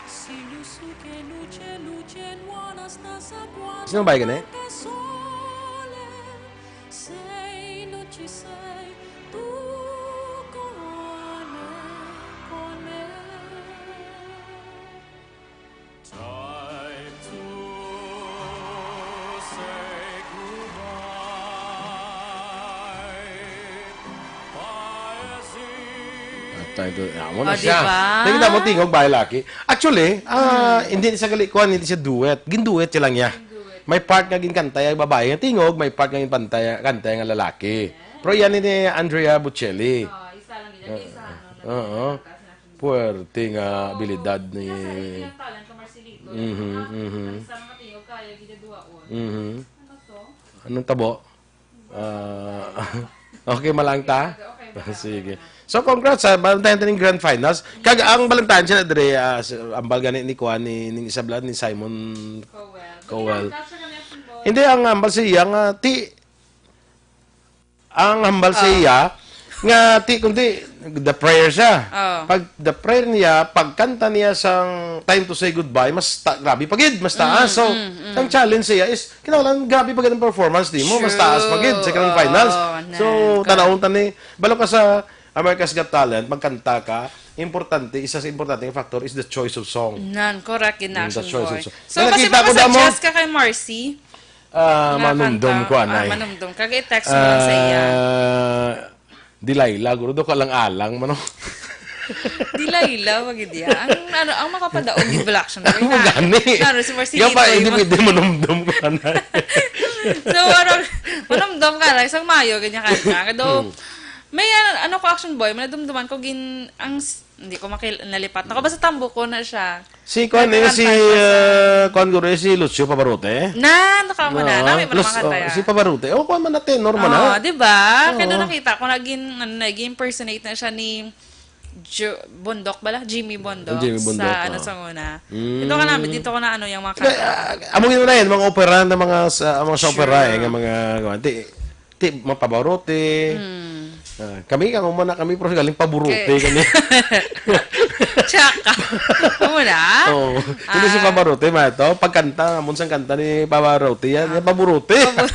Si luce che luce, luce nuova sta sa quando Sino ba yun, eh? manca sole. Sei, non ci sei tu con me, con me. Time to say goodbye. At time to, ah, mo na Oh, siya. di ba? Nakita mo, tingog, bahay laki. Actually, ah, Hmm. hindi siya gali-, kuwan, hindi siya duet. Ginduet siya lang niya. Ginduet. May part nga ginkanta yung babae nga tingog, may part nga ginkanta, kanta nga lalaki. Pero yan ni Andrea Bocelli. Oh, isa lang nila, isa, ano, Oo. Puwerte nga abilidad ni Kaya sa ilang talent ka, Marcelito. Mhm, Mga mhm. isa nga tingog, kaya gid duwaon. Mhm. Ano to? Anong tabo? Ah, okay, malang ta? Okay, okay, okay. Sige. So, congrats, ha. Balantayan ta ning grand finals. Kag ang balantayan siya na dire, ah, s-, ambal gani ni kuan ni, ni Isabela, ni Simon Cowell. Cowell. Buti lang, Hindi, ang hambal sa iya nga, ti, ang hambal sa Ah. iya, nga ti, kundi, the prayer siya. Oh. Pag the prayer niya, pagkanta niya sang Time to Say Goodbye, mas ta-, grabe pa gid, mas taas. Mm, So, mm, mm. ang challenge sa iya is, kinahanglan, grabe pa gid ang performance nimo, mas taas pa gid sa kanang True. finals. Oh, So, na, tanawon ta ni, balo ka sa America's Got Talent, magkanta ka, importante, isa sa importante nga factor is the choice of song. Nan, correct yun, Mm, the Action choice Boy. of song. So, May basi nakita ko damo. makasuggest ka kay Marcy. Ah, Nga manumdom kanta. ko, anay. Ah, manumdom. Kag i-text mo lang sa iya. Ah, Delilah, guro, do ka lang alang, mano. Delilah, wag yun diya. Ang, ano, ang makapadaog yung Black Action Boy Ang na. gani. Naro, si Marcelito, Kaya pa, hindi yung pwede manumdom ko, anay. So, ano, manumdom ka lang, isang mayo, ganyan ka na. Kado, Hmm. may, ano, ano ko, Action Boy, manadumduman ko, gin, ang, s-, hindi ko makil-, nalipat na ko. Basta tambo ko na siya. Si kuan, eh, si, Nagkakanta siya sa uh, kuan guro, eh, si Lucio Pavarotti. Na, naka mo na. Oo, Nami mo Lus-, naman oh, kaya. si Pavarotti. Oh, kuan man na, tenor man, Oo, ha? di ba? Kaya Oo. doon nakita ko, naging, ano, naging impersonate na siya ni Jo-, Bondoc bala? Jimmy Bondoc Ang Jimmy Bondoc, sa, ano, oh. sa una. Mm. Dito ka namin, dito ko na, ano, yung mga Kaya, kanta. ah, amo yun na yun, mga opera na mga sa, mga sa Sure. opera, eh, nga mga, kuan, ti, ti, mga Pavarotti. Mm. Ah, kami, kamo man na kami, pero galing Pavarotti Kay kami. Tsaka. Amo na? Oo. Hindi si Ah. Pavarotti, ma, to. Pagkanta, amon sang kanta ni Pavarotti, yan, Ah. yan, Pavarotti. Pabor-,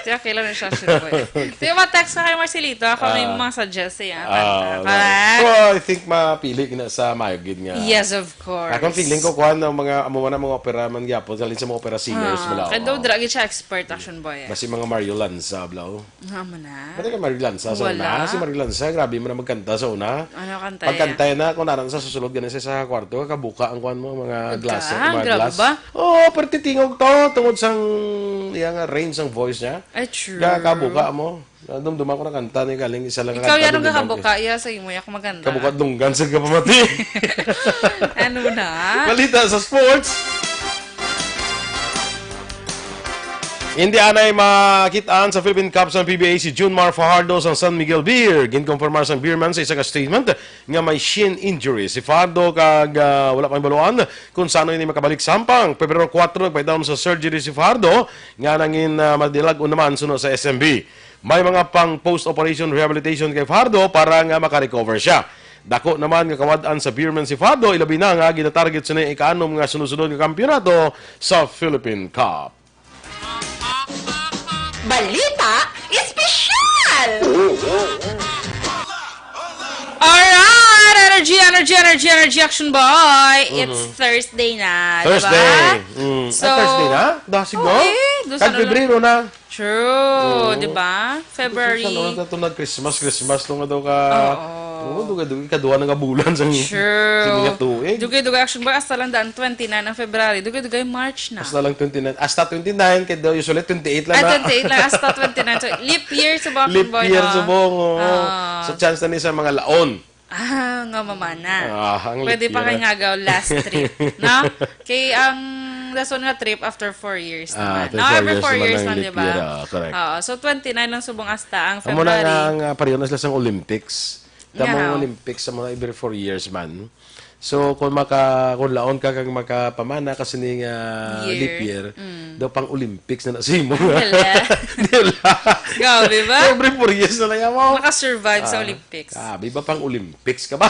Siya, kailan na siya, sure, boy. Sige, ma-text ka kay Marcelito. Ako may Ah. mga suggest sa iya, Ah, kanta. right. Correct? So, I think mapili na sa mayo gid nga. Yes, of course. Akong feeling ko, kuan, ang mga, amo man ang mga opera man gyapon, sa, sa mga opera singers, Ah, bala, kay oo. daw, dra gid siya expert, Action Boy, eh. Basi mga Mario Lanza, bala, oh. Nga mo na. Pwede ka Mario Lanza sa Wala. una. Si Mario Lanza, grabe mo na magkanta sa una. Ano kanta Pagkanta yan? na, kung naran sa susulod, ganun siya sa kwarto, kabuka ang kuan mo, mga Pagka? glass, mga Grabe glass. ba? Oo, pero titingog to, tungod sang, iya nga, range sang voice niya. Ay, true. Ga-, kabuka mo. Dumduma ko na kanta ni galing isa lang Ikaw, kanta, yan ang dumduma ko. kakabuka, iya, sa imo, ako maganda. Kabuka dunggan sa kapamati. Ano na? Balita sa sports. Hindi anay makitaan sa Philippine Cup sang P B A si Junmar Fajardo sang San Miguel Beer. Ginkonfirmar sang Beerman sa isa ka statement nga may shin injury si Fajardo kag, ah, wala pang baluan kung sano ini makabalik. Sampang Pebrero kuwatro, nagpaidaw sa surgery si Fajardo nga nangin, ah, madilag-on naman suno sa S M B. May mga pang post-operation rehabilitation kay Fajardo para nga makarecover siya. Dako naman nga kawad-an sa Beerman si Fajardo, ilabi na nga ginatarget sa ika-anom nga sunod-sunod nga kampiyonato sa Philippine Cup. Balita Espesyal! Alright! Energy, energy, energy, energy, Action Boy! It's Mhm. Thursday na, di ba? Thursday. Mm. So, Ah, Thursday na? Dasig, no? Oo, eh. Doon sa Kag Pebrero na. True, Oo. di ba? February. Sa, ano, ito na Christmas, Christmas, nung daw ka, Oo. oo, dugay-dugay, ikaduha na nga bulan sa Sure. sini nga tuig. Dugay-dugay, Action Boy, hasta lang daan twenty-nine ang February. Dugay-dugay, March na. Hasta lang twenty-nine. Hasta twenty-nine, kaya daw usually twenty-eight lang Ah, na. twenty-eight lang, hasta twenty-nine. So, leap year sa Action Leap Boy, year no? subong, oo. Ah. So, chance na ni sa mga laon. Ah, nga mamana. Ah, ang Pwede leap pa year. kay nga gaw last trip, no? Kay ang dason nga trip after four years Ah, naman. after No, four every years four naman years ang man, leap di ba? year, ah, correct. Oo, so twenty-nine ang subong hasta ang Amo na February. nga ang, ah, pareho na sila sang Olympics. Nga Tamang haw. Olympics sa mga every four years man. So, kung maka-, kung laon ka kag makapamana ka sini nga Year. leap year, Mm. daw pang Olympics na na sa imo. Wala. Di wala. Grabe ba? Every four years na lang yan mo. Nakasurvive sa Ah, Olympics. Grabe ba pang Olympics ka ba?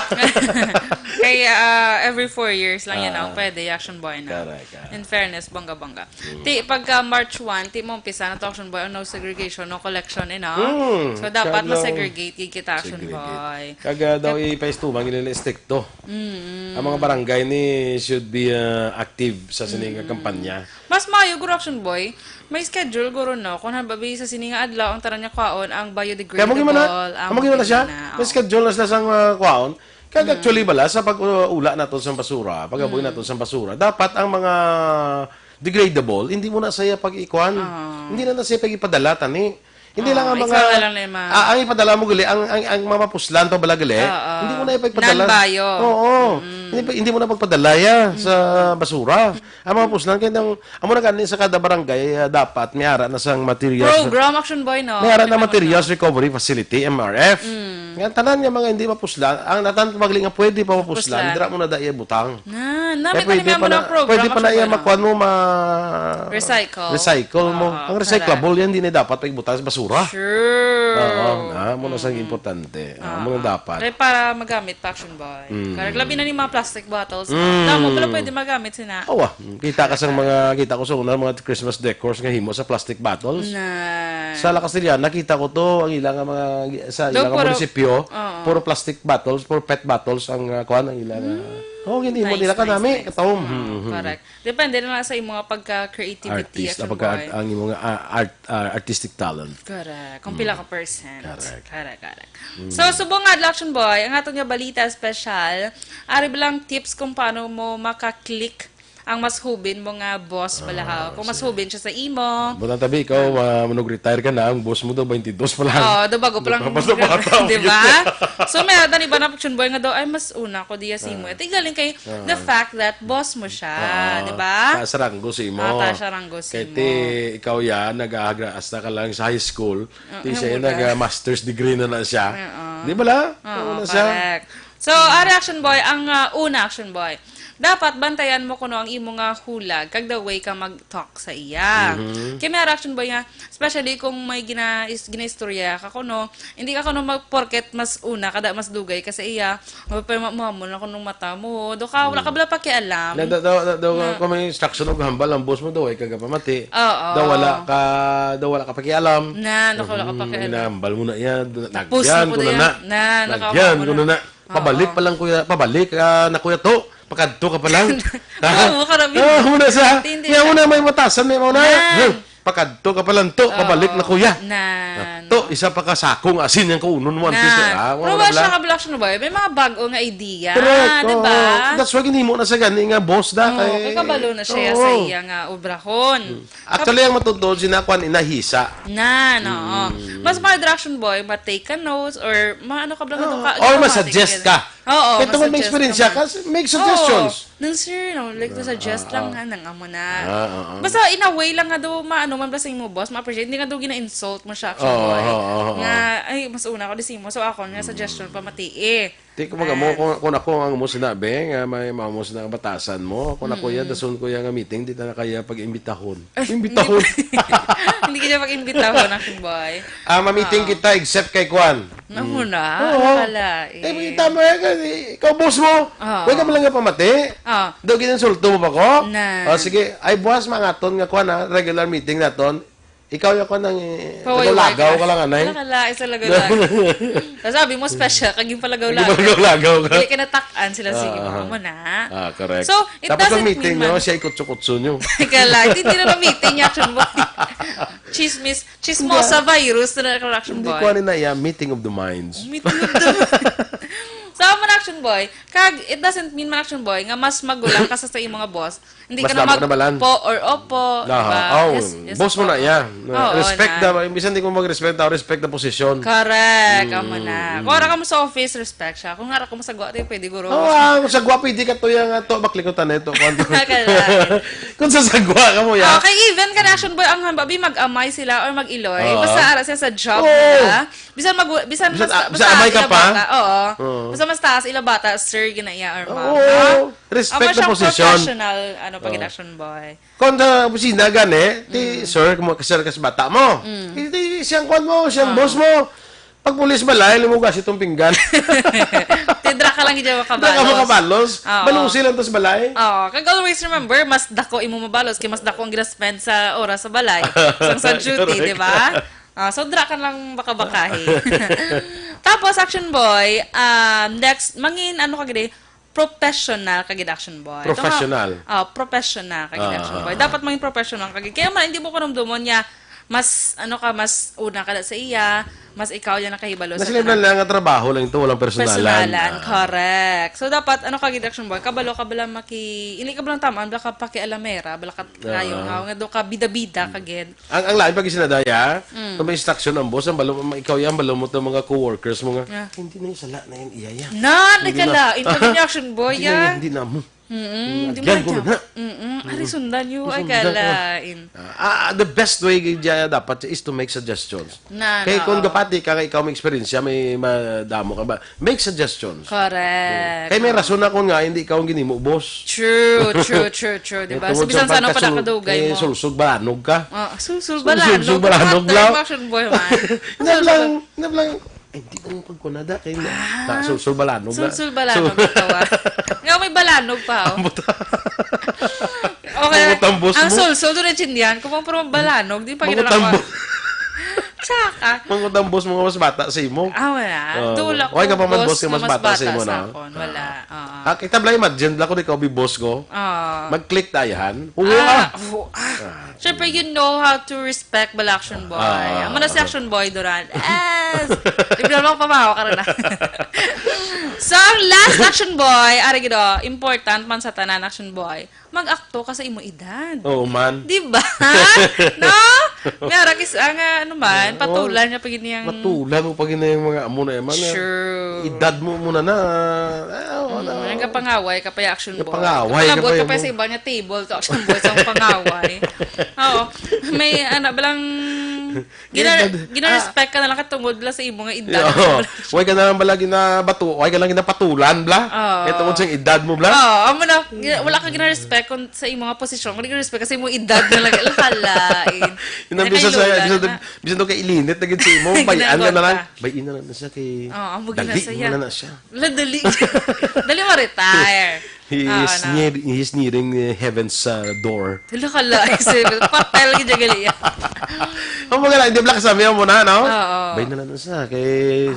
Kaya, ah, every four years lang yan, Ah. oh, pwede, Action Boy na. Correct, ah. In fairness, bongga-bongga. Mm. Ti, pagka March one, ti mo umpisa na to, Action Boy, no segregation, no collection, eh, no? Mm, So, dapat kag, um, ma-segregate gid kita, Action segregate. Boy. Kag, ah, daw Kag ipaistuman, gid nila estrikto. Mm. Ang mga barangay ni should be, ah, active sa sini nga Mm. kampanya. Mas maayo, guro, Action Boy, may schedule, guro, no? Kung halimbawa, sa sini nga adlaw, ang tanan niya kwaon, ang Kaya mo gimana? biodegradable, ang Amo gimana siya? mga May Oh. schedule na sila sang, ah, kwaon. Kag Mm. actually bala, sa pag-ula nato sa basura, pag-aboy Mm. nato sa basura, dapat ang mga degradable, hindi mo na saya pag-ikuan. Ah. Hindi na na saya pag-ipadala, tani. Hindi Ah, lang ang ikaw mga, na lang na yung mga ah, ang ipadala mo gali, ang, ang, ang mga mapuslan pa bala gali, Ah, ah. hindi mo na ipagpadala. Non-bio. Oo. Mm. Hindi, pa- hindi mo na pagpadalaya sa basura. Ang mga puslan, kaya nang, amo na gani sa kada barangay, ah, dapat may ara na sang materials. Program, Action Boy, no? May ara na May mga materials recovery facility, M R F. Nga tanan nga mga hindi mapuslan, ang natan pagli nga pwede pa mapuslan, Mapuslan. dira mo na dai butang. Na, Kaya namin pwede tani pa mo na, ng program, pwede pa na Action iya Boy, no? makuan mo ma Recycle. recycle mo. Oo, Ang recyclable correct. yan, di na dapat pagbutang sa basura. Sure. Oo, na, mo na sang Mm. importante. Ah, Oo. mo na dapat. Kaya para magamit pa, Action Boy. Mm. Correct. Labi na ni mga plastic bottles. Mm. Tama, pero pwede magamit sina. Awa, kita ka sang mga, kita ko sa una, mga Christmas decors nga himo sa plastic bottles. Na. Sa La Castellana, nakita ko to, ang ila nga mga, sa Do, ila nga puro, munisipyo, oo. puro plastic bottles, puro pet bottles ang, ah, kuwan, ang ila nga. Mm. Oh, hindi mo Nice, nila nice, kanami, nice. katawom. Oo, Hmm, hmm. correct. Depende na lang sa imo nga pagka-creativity, Artist, Action ah, pagka Boy. art-, ang imo nga, ah, art, ah, artistic talent. Correct. Kung Mm. pila ka percent. Correct. Correct, correct. Mm. So, subong nga, Action Boy, ang aton nga balita special, ari ba lang tips kung paano mo maka-click ang mas hubin mo nga boss bala, ha? Ah, Kung mas sige. hubin siya sa imo. Butang tabi, ikaw, Ah. ma-, manug-retire ka na, ang boss mo daw, twenty-two pa lang. Oo, daw bago pa lang Daw pa mag-, bata, di ba? So, may atan iba na Action Boy nga daw, "Ay, mas una ko diya sa imo." Ah. Ito galing kay the Ah. fact that boss mo siya, Ah, di ba? taas ranggo sa imo. Ah, taas siya ranggo sa Kay imo. ti, ikaw yan, nag-aagra-, hasta ka lang sa high school, Ah, ti siya ang una. nag-master's degree na na siya. Oo. Di ba la? Oo, Una siya. correct. So, ah, Action Boy, ang, ah, una, Action Boy, dapat bantayan mo kuno ang imo nga hulag kag the way ka mag-talk sa iya. Mhm. Kay may ara, Action Boy, nga, especially kung may gina-, is-, ginaistorya ka kuno, hindi ka kuno mag-, porket mas una ka, da, mas dugay ka sa iya, mapapamahamon na kuno mata mo. Do ka, wala ka Mm. bala pakialam. Na, da, da, da, da, Na kung may instruction o hambal ang boss mo, do, ay ka gapamati. Oo. Da, wala ka, da, wala ka pakialam. Na, naku, wala ka Mhm, pakialam. Inahambal mo na yan. Tapos Nagyan na po ko na na yan. na. Na, Nagyan nakawa ko mo na na. na. Pabalik Oo. pa lang, kuya. Pabalik, ah, na, kuya, to. Pakadto ka pa lang. Oo, karami. Ah, muna sa. Tindi Kaya na. muna may matasan, may muna. Nan. Huh, pakadto ka pa lang, to. Oo. Pabalik na, kuya. Nan. Ah, to, isa pa ka sakong asin yung kaunon mo, Nan. antes, ah, Pero wala wala siya lang. kabla, Action Boy. May mga bago nga idea, Correct, di ba? oo. That's why ginhimo na sa gani nga boss da, Oo, kay kay kabalo na siya oo. sa iya nga obrahon. Hmm. Actually, ang matutuon, sina kwan, inahisa. Nan, oo. Mm. Mas mga Action Boy, ma-take ka notes, or ma-, ano ka ba, Oo. ka, Or automatic ma-suggest yun. ka. Oo, Kaya tungod may ma-suggest experience ka. ka, s-, make suggestions. Oo. Nang, "Sir, no, like, to suggest Ah, lang, ah. ha, nang amo na." Ah, ah, ah. Basta, in a way lang nga daw, maano man ba sa imo, boss, ma-appreciate. Hindi nga daw gina-insult mo siya, Action Oo, Boy. oo, oo, oo. Nga, "Ay, mas una ko di sa imo, so ako nga Mm. suggestion pa, mati, eh." Di ko magamo, Ah. kung, kung ako ang mo sinabi, nga may mamo sina nga batasan mo, kung ako Mm. yan, dason ko yan nga meeting, di ta na kaya pag-imbitahon. Ay, Imbitahon. hindi. Hindi ka niya pag-imbitahon, Action Boy. Ah, ma-meeting Oo. kita, except kay Kwan. Naku Mm. na, Oo. nakalain. Eh, kita mo yan, kasi ikaw, boss mo. Oo. Pwede ka man lang nga pamati. Oo. Daw, gininsulto mo pa ko? Na. O, sige. Ay, buwas, mangaton nga, Kwan, ha? Regular meeting naton. Ikaw yung, Kwan, ang, eh, Pawayway lagaw ka. ka lang, anay. Wala ka lang, isa lagaw-lagaw. Tapos sabi mo, special, kag yung palagaw-lagaw. Yung palagaw-lagaw ka. Dili ka natak-an sila, sige, Ah, ah. mo na. Ah, correct. So, it Tapos ang doesn't meeting mean nyo, man siya ikutso-kutso nyo. Kala, hindi na lang meeting, Action Boy. Chismis, chismosa Hindi. virus na, Action Hindi Boy. ko ano na iya, meeting of the minds. Meeting of the minds. So, amo na, Action Boy, kag it doesn't mean man, Action Boy, nga mas magulang ka sa, sa imo nga boss. Hindi Mas ka na labo mag na balan. po or opo, Aha. diba? Oh, Yes, yes, boss mo opo. na, yeah. Oo, Respect na. the, bisan di ko mag-respect tao, respect the position. Correct, Mm, amo na. mm. Kung ara ka mo sa office, respect siya. Kung ara ka mo sa guwa, di pwede, guro. Oh, ah, sa guwa, pwede ka to yung, ah, to, baklikutan na ito, kung ano. Kailangan. Kung sa sagwa ka mo, ya. Okay, even ka na, Action Boy, ang hamba, bi, mag-amay sila or mag-iloy. Oo. Basta ara siya sa job Oo. nila. Bisan mag-, bisan Bisan, mas, ah, basta bisan amay ka ila pa? bata, oo. Oo. Basta mas taas ila bata, sir, ginaya or ma'am, Oo. no? Respect Amo the siyang position. professional, ano, pag Oo. Action Boy. Kung sa opisina, gani, ti, Mm. sir, kung sir ka sa bata mo. Mm. Ti, ti, siyang kwan mo, siyang Oo. boss mo. Pag pulis balay, limugas itong pinggan. Tidra ka lang dyan, Tidra ka makabalos. makabalos. Oo. Balusi lang to sa balay. Oo. Kag always remember, mas dako imo mabalos kay mas dako ang gina-spend sa oras sa balay. Sang sa duty, Correct. di ba? Ah, so, dra ka lang baka-bakahi. Tapos, Action Boy, ah, next, mangin, ano ka gini? Professional ka gid, Action Boy. Ito nga, Professional. ah, professional ka gid, Ah, Action ah, Boy. ah. Dapat maging professional ka gid. Kaya man, hindi mo ko namdumon niya, mas, ano ka, mas una ka na sa iya, mas ikaw yan nakahibalo sa Nasa level tanan. lang nga trabaho lang ito, walang personalan. Personalan, Ah. correct. So, dapat, ano ka, gid, Action Boy, kabalo ka bala maki-, hindi ka bala tamaan, bala ka pakialamera, bala ka kayo, Ah. nga, nga do ka bida-bida ka, gid. Ang, ang lain pag isinadaya, Mm. kung may instruction ang boss, ang balo, ikaw yan, balo mo itong mga co-workers mo nga, Ah. "Hindi na yung sala na yan, iya yan." Na, Hindi na. nagkalain ka ni Action Boy, Hindi na ah. yan, hindi na mo. Mm-mm, Lagyan di ko man na. siya. Mm-mm. Ari, Mm. sundan niyo, ay, Sundan ko. kalain. Ah, ah, the best way gid dyan dapat is to make suggestions. Na, Kay na, kung oh. gapati ka nga ikaw may eksperyensya, may madamo ka ba? Make suggestions. Correct. Kay may rason ako nga hindi ikaw ang ginimo, boss. True, true, true, true, di ba? Tungod So, bisan sa sa ano pala pagkasul-, kadugay eh, mo. sulsog balanog ka. Oh, sulsog Sul-, balanog. sulsog balanog What lang. time, Action Boy, man? Hindi lang, hindi lang. Ay, di ko pagkunada kay na, Ah. na sulsul balanog na. Sulsul balanog Sul- na tawa. Nga may balanog pa, oh. Ang buta. Okay. Mangutambos Ang mo. sulsul, doon naintindihan ko, pero balanog, di pa ginagawa. Mangutambos. Tsaka. Mangutambos mga mas bata sa imo. Ah, wala. Oh. Dula Why ka ko, pa man boss, boss nga nga mas mas bata sa bata imo, sa na? akon. Wala. Ah. Oo. Ah, kita bala, imagine bala ko, di ka obi boss ko. Ah. Mag-click tayo, han? Oo, Ah, ah. oo, ah. Ah. Siyempre, you know how to respect bala Action Boy. Ah. Amo na si Action Boy Duran. Yes! Di ba lang pamahaw ka rin na. So, ang last Action Boy, ari gid, oh, important man sa tanan, Action Boy, mag-akto ka sa imo edad. Oo man. Di ba? No? May ara kis-, ah, nga, ano man, Oo. patulan niya pag iniyang Matulan mo pag iniyang mga amo na, eh, man, eh. Sure. Edad mo muna na. Ah, Mm, wala. Ang kapangaway, kapay Action Boy. Kapangaway, Kapalabot kapay ka pa amo. sa iba niya table to Action Boy sa pangaway. Oo. May, ano, balang, Gina-, Edad. gina-respect ka na lang katungod lang sa imo nga edad. Oo. Way ka na lang bala ginabatu-, way ka lang ginapatulan, bla? Oo. Kaya tungod sa edad mo, bla? Oo, amo na, gina-, wala ka gina-respect kung sa imo nga posisyon. Wala ka respect kasi imo edad na lang. Hala, eh. Yun ang bisan sa, Nakailola bisan na. doon, bisan doon kay ilinit na gid sa imo, bayan ka na lang. Ginagawa ka. Bayan na lang na siya kay Oo, amo gina Dali siya. mo na na siya. Wala, dali. Dali ma-retire. He Oo, is na. near, he is nearing, eh, heaven's, uh, door. Hala ka lang, eh, sir. Patay lagi dyan gali. Ang mga lang, hindi pala kasama mo na, no? Oo. Bay na lang sa, kay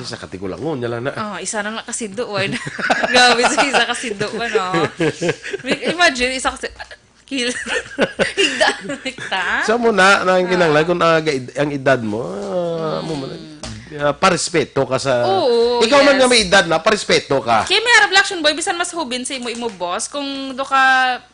sa katikulangon niya lang na. Oh, isa na nga kasido, why na? Grabe sa isa kasido pa, no? Imagine, isa kasi, kil-, higda, higda? Sa mo na, na ang kinanglan, Oo. kung, ah, ga-, ang edad mo, ah, mo man, ah, parespeto ka sa, Oo, ikaw man yes. nga may edad na, parespeto ka. Kaya may harap lang, Action Boy, bisan mas hubin sa imo, imo boss, kung do ka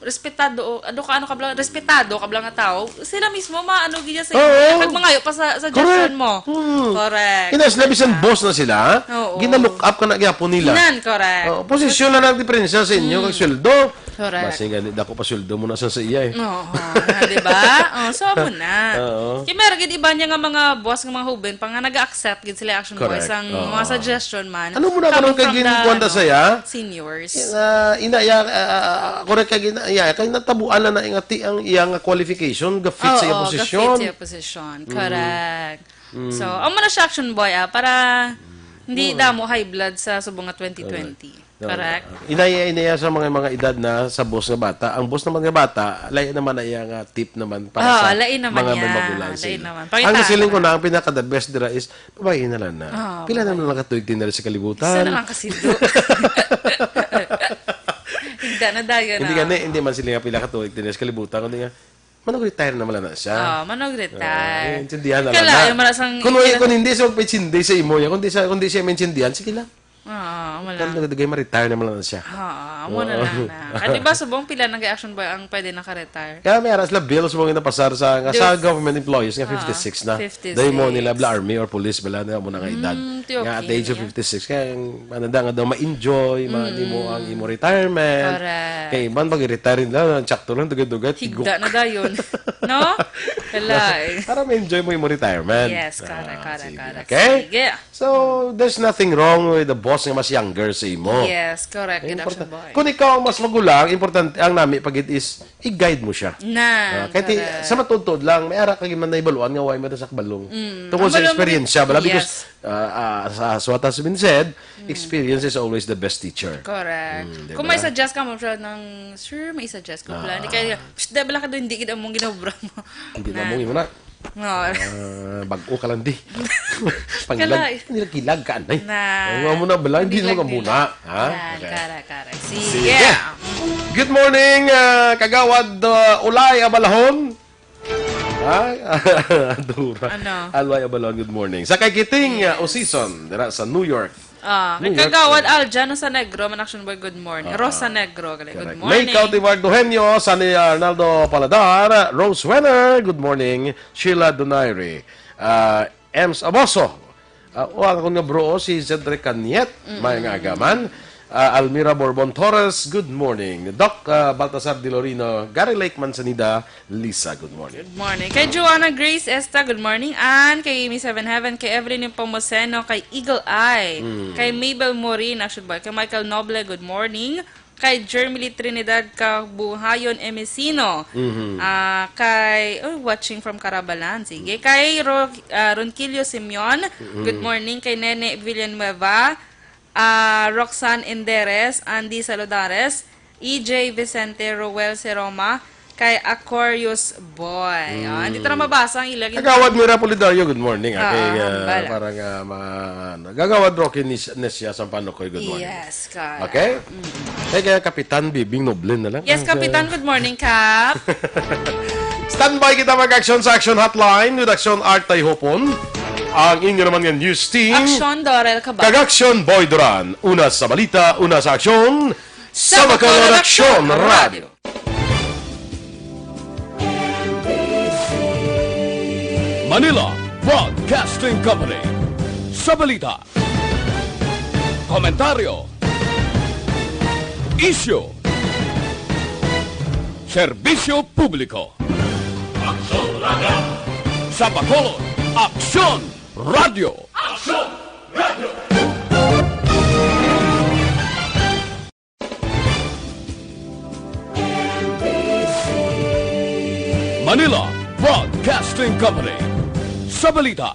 respetado, o do ka, ano ka bla-, respetado ka bla nga tao, sila mismo maano gid sa imo, Oo. kag mangayo pa sa, sa Correct. suggestion mo. Mm. Correct. Kina sila, bisan Ah. boss na sila, Oo. gina-look up ka na gyapon nila. Nan, correct. Oo, posisyon na lang diferensya sa inyo, Mm. kag sweldo. Correct. Basi gani, dako pa sweldo mo na sa, sa iya, eh. Oo, di ba? Oh, so, amo na. Oo. Kaya meron gid iba niya nga mga boss nga mga hubin pa nga nag-accept gid sila, Action Boy, Correct. sang Oo. mga suggestion man. Ano mo na Coming karon kay from the, ginkuwan ta ano, sa iya? seniors. Ah, ina iya, ah, ah, ah, correct kay ina iya, kay natabuan na na nga ti ang iya nga qualification, ga-fit sa iya Oo, posisyon. ga-fit sa iya posisyon. Mm. Correct. Mm. So, amo na siya, Action Boy, ah, para hindi Oo. damo high blood sa subong nga twenty twenty. Correct. Correct. Inaya, inaya sa mga, mga edad na sa boss nga bata. Ang boss naman nga bata, lain naman na iya nga tip naman para Oo, sa lain naman mga niya. may magulang Lain sila. naman. Ang Pangitaan siling ko naman. na, ang pinaka the best dira is, babae na lang na. Oo, Pila na babae. lang nakatuig din na rin sa kalibutan? Isa na lang kasido. Higda na dayon Hindi na. gani, hindi man sila nga pila katuig din na sa kalibutan, kundi nga, manog-retire naman lang na siya. Oo, manog-retire. Ah, intindihan na Kala, lang na. yung mala sang Kung, intindihan. kung hindi siya magpaintindi sa imo, ya, kung di siya, kung di siya maintindihan, sige lang. Oo, wala. Kung nagdagay, ma-retire naman lang na siya. Oo, amo na Oo. lang na. Ah, di ba, subong pila nag-action ba ang pwede naka-retire? Kaya may aras la bills mo nga napasar sa, nga sa Bills. government employees nga Ah, fifty-six na. fifty-six. Dahil mo nila bla army or police bala na mo na nga edad. Mm, ti Nga at okay the age of niya. fifty-six, kaya ang, ano da, nga daw ma-enjoy, ma-, di mo Mm. ang imo retirement. Correct. Kay man pag-retire nila, ang tsakto lang, dugay-dugay, tigok. Higda na dayon. No? Wala eh. Para ma-enjoy mo imo retirement. Yes, correct, Ah, correct, sige. correct. Okay? Sige. So, there's nothing wrong with the boss nga mas younger sa imo. Yes, correct. Important. Reduction boy. Kung ikaw ang mas magulang, importante, ang nami pagid is i-guide mo siya. Na, Ah, kahit i-, correct. sa matuod-tuod lang, may ara ka man nahibaluan nga way mo sa kabalong. Mm. Tungkol Ang sa balong experience siya, bala, because, yes. ah, ah, sa, as what has been said, Mm. experience is always the best teacher. Correct. Mm, di Kung ba? may suggest ka mo siya ng, "Sir, may suggest ko Ah. pala." Hindi kayo, "Psst, di bala ka doon, hindi kita mong ginobra mo." Hindi na Na. mong imo na. Oo. Ah, bag-o ka lang, di. Pangilag, Kala- nilagilag ka, anay. Na. Ang amo na bala, hindi Nilag mo ka nila. muna, ha? Yan, Okay. kara, kara. Sige. Sige. Good morning, ah, Kagawad, ah, Ulay Abalahon. Ay, Dura. Ano? Alway Abalon, good morning. Sa kay Kiting, uh, Yes. Osison, dira sa New York. Ah, New kay York, Kagawad eh. Aljan sa Negro, man action boy, good morning. Ah, Rosa Negro, gali, good correct. May morning. Cautivar Duhenyo, Sunny Arnaldo Paladar, Rose Wenner, good morning. Sheila Donaire, ah, Ems Aboso, ah, o ang akon nga bro, si Cedric Caniet, may nga agaman. Ah, Almira Borbon Torres, good morning. Doc, ah, Baltasar Dilorino, Gary Lake Manzanida, Lisa, good morning. Good morning. Kay Joanna Grace Esta, good morning. And kay Miss Heaven Heaven, kay Evelyn Nepomuceno, kay Eagle Eye, Mm. kay Mabel Morin, action boy, kay Michael Noble, good morning. Kay Jermily Trinidad Kabuhayon Emesino. Mhm. Ah, kay, oh, watching from Carabalan. Sige. Kay Ro-, ah, Ronquillo Simeon, Mm-mm. good morning. Kay Nene Villanueva, ah, Roxanne Enderes, Andy Saludares, E J Vicente, Roel Seroma, kay Aquarius Boy. Oh, Mm. hindi ta na mabasa ang ilang Kagawad Mira Pulidario, good morning. Ah, Ah, kay, ah, hambal, ah. parang, ah, ma-, ano. Gagawad Rocky Nis-, Nesia Sampanokoy, good morning. Yes, kay, Okay? mm. Kay, kay Kapitan Bibing Noble na lang. Yes, Ah, Kapitan, good morning, Kap. Standby kita mag-aksyon sa Action Hotline with Action Art Tayhopon. Ang inyo naman nga news team. Action Dorel Cabal. Kag Action Boy Duran. Una sa balita, una sa aksyon. Sa Sa Bacolod Bacolod Action Action Radio. Radio. Manila Broadcasting Company. Sa balita, komentaryo, isyu, serbisyo publiko. Aksyon Radio. Sa Bacolod, Aksyon Radio. Aksyon Radio. Manila Broadcasting Company. Sa balita,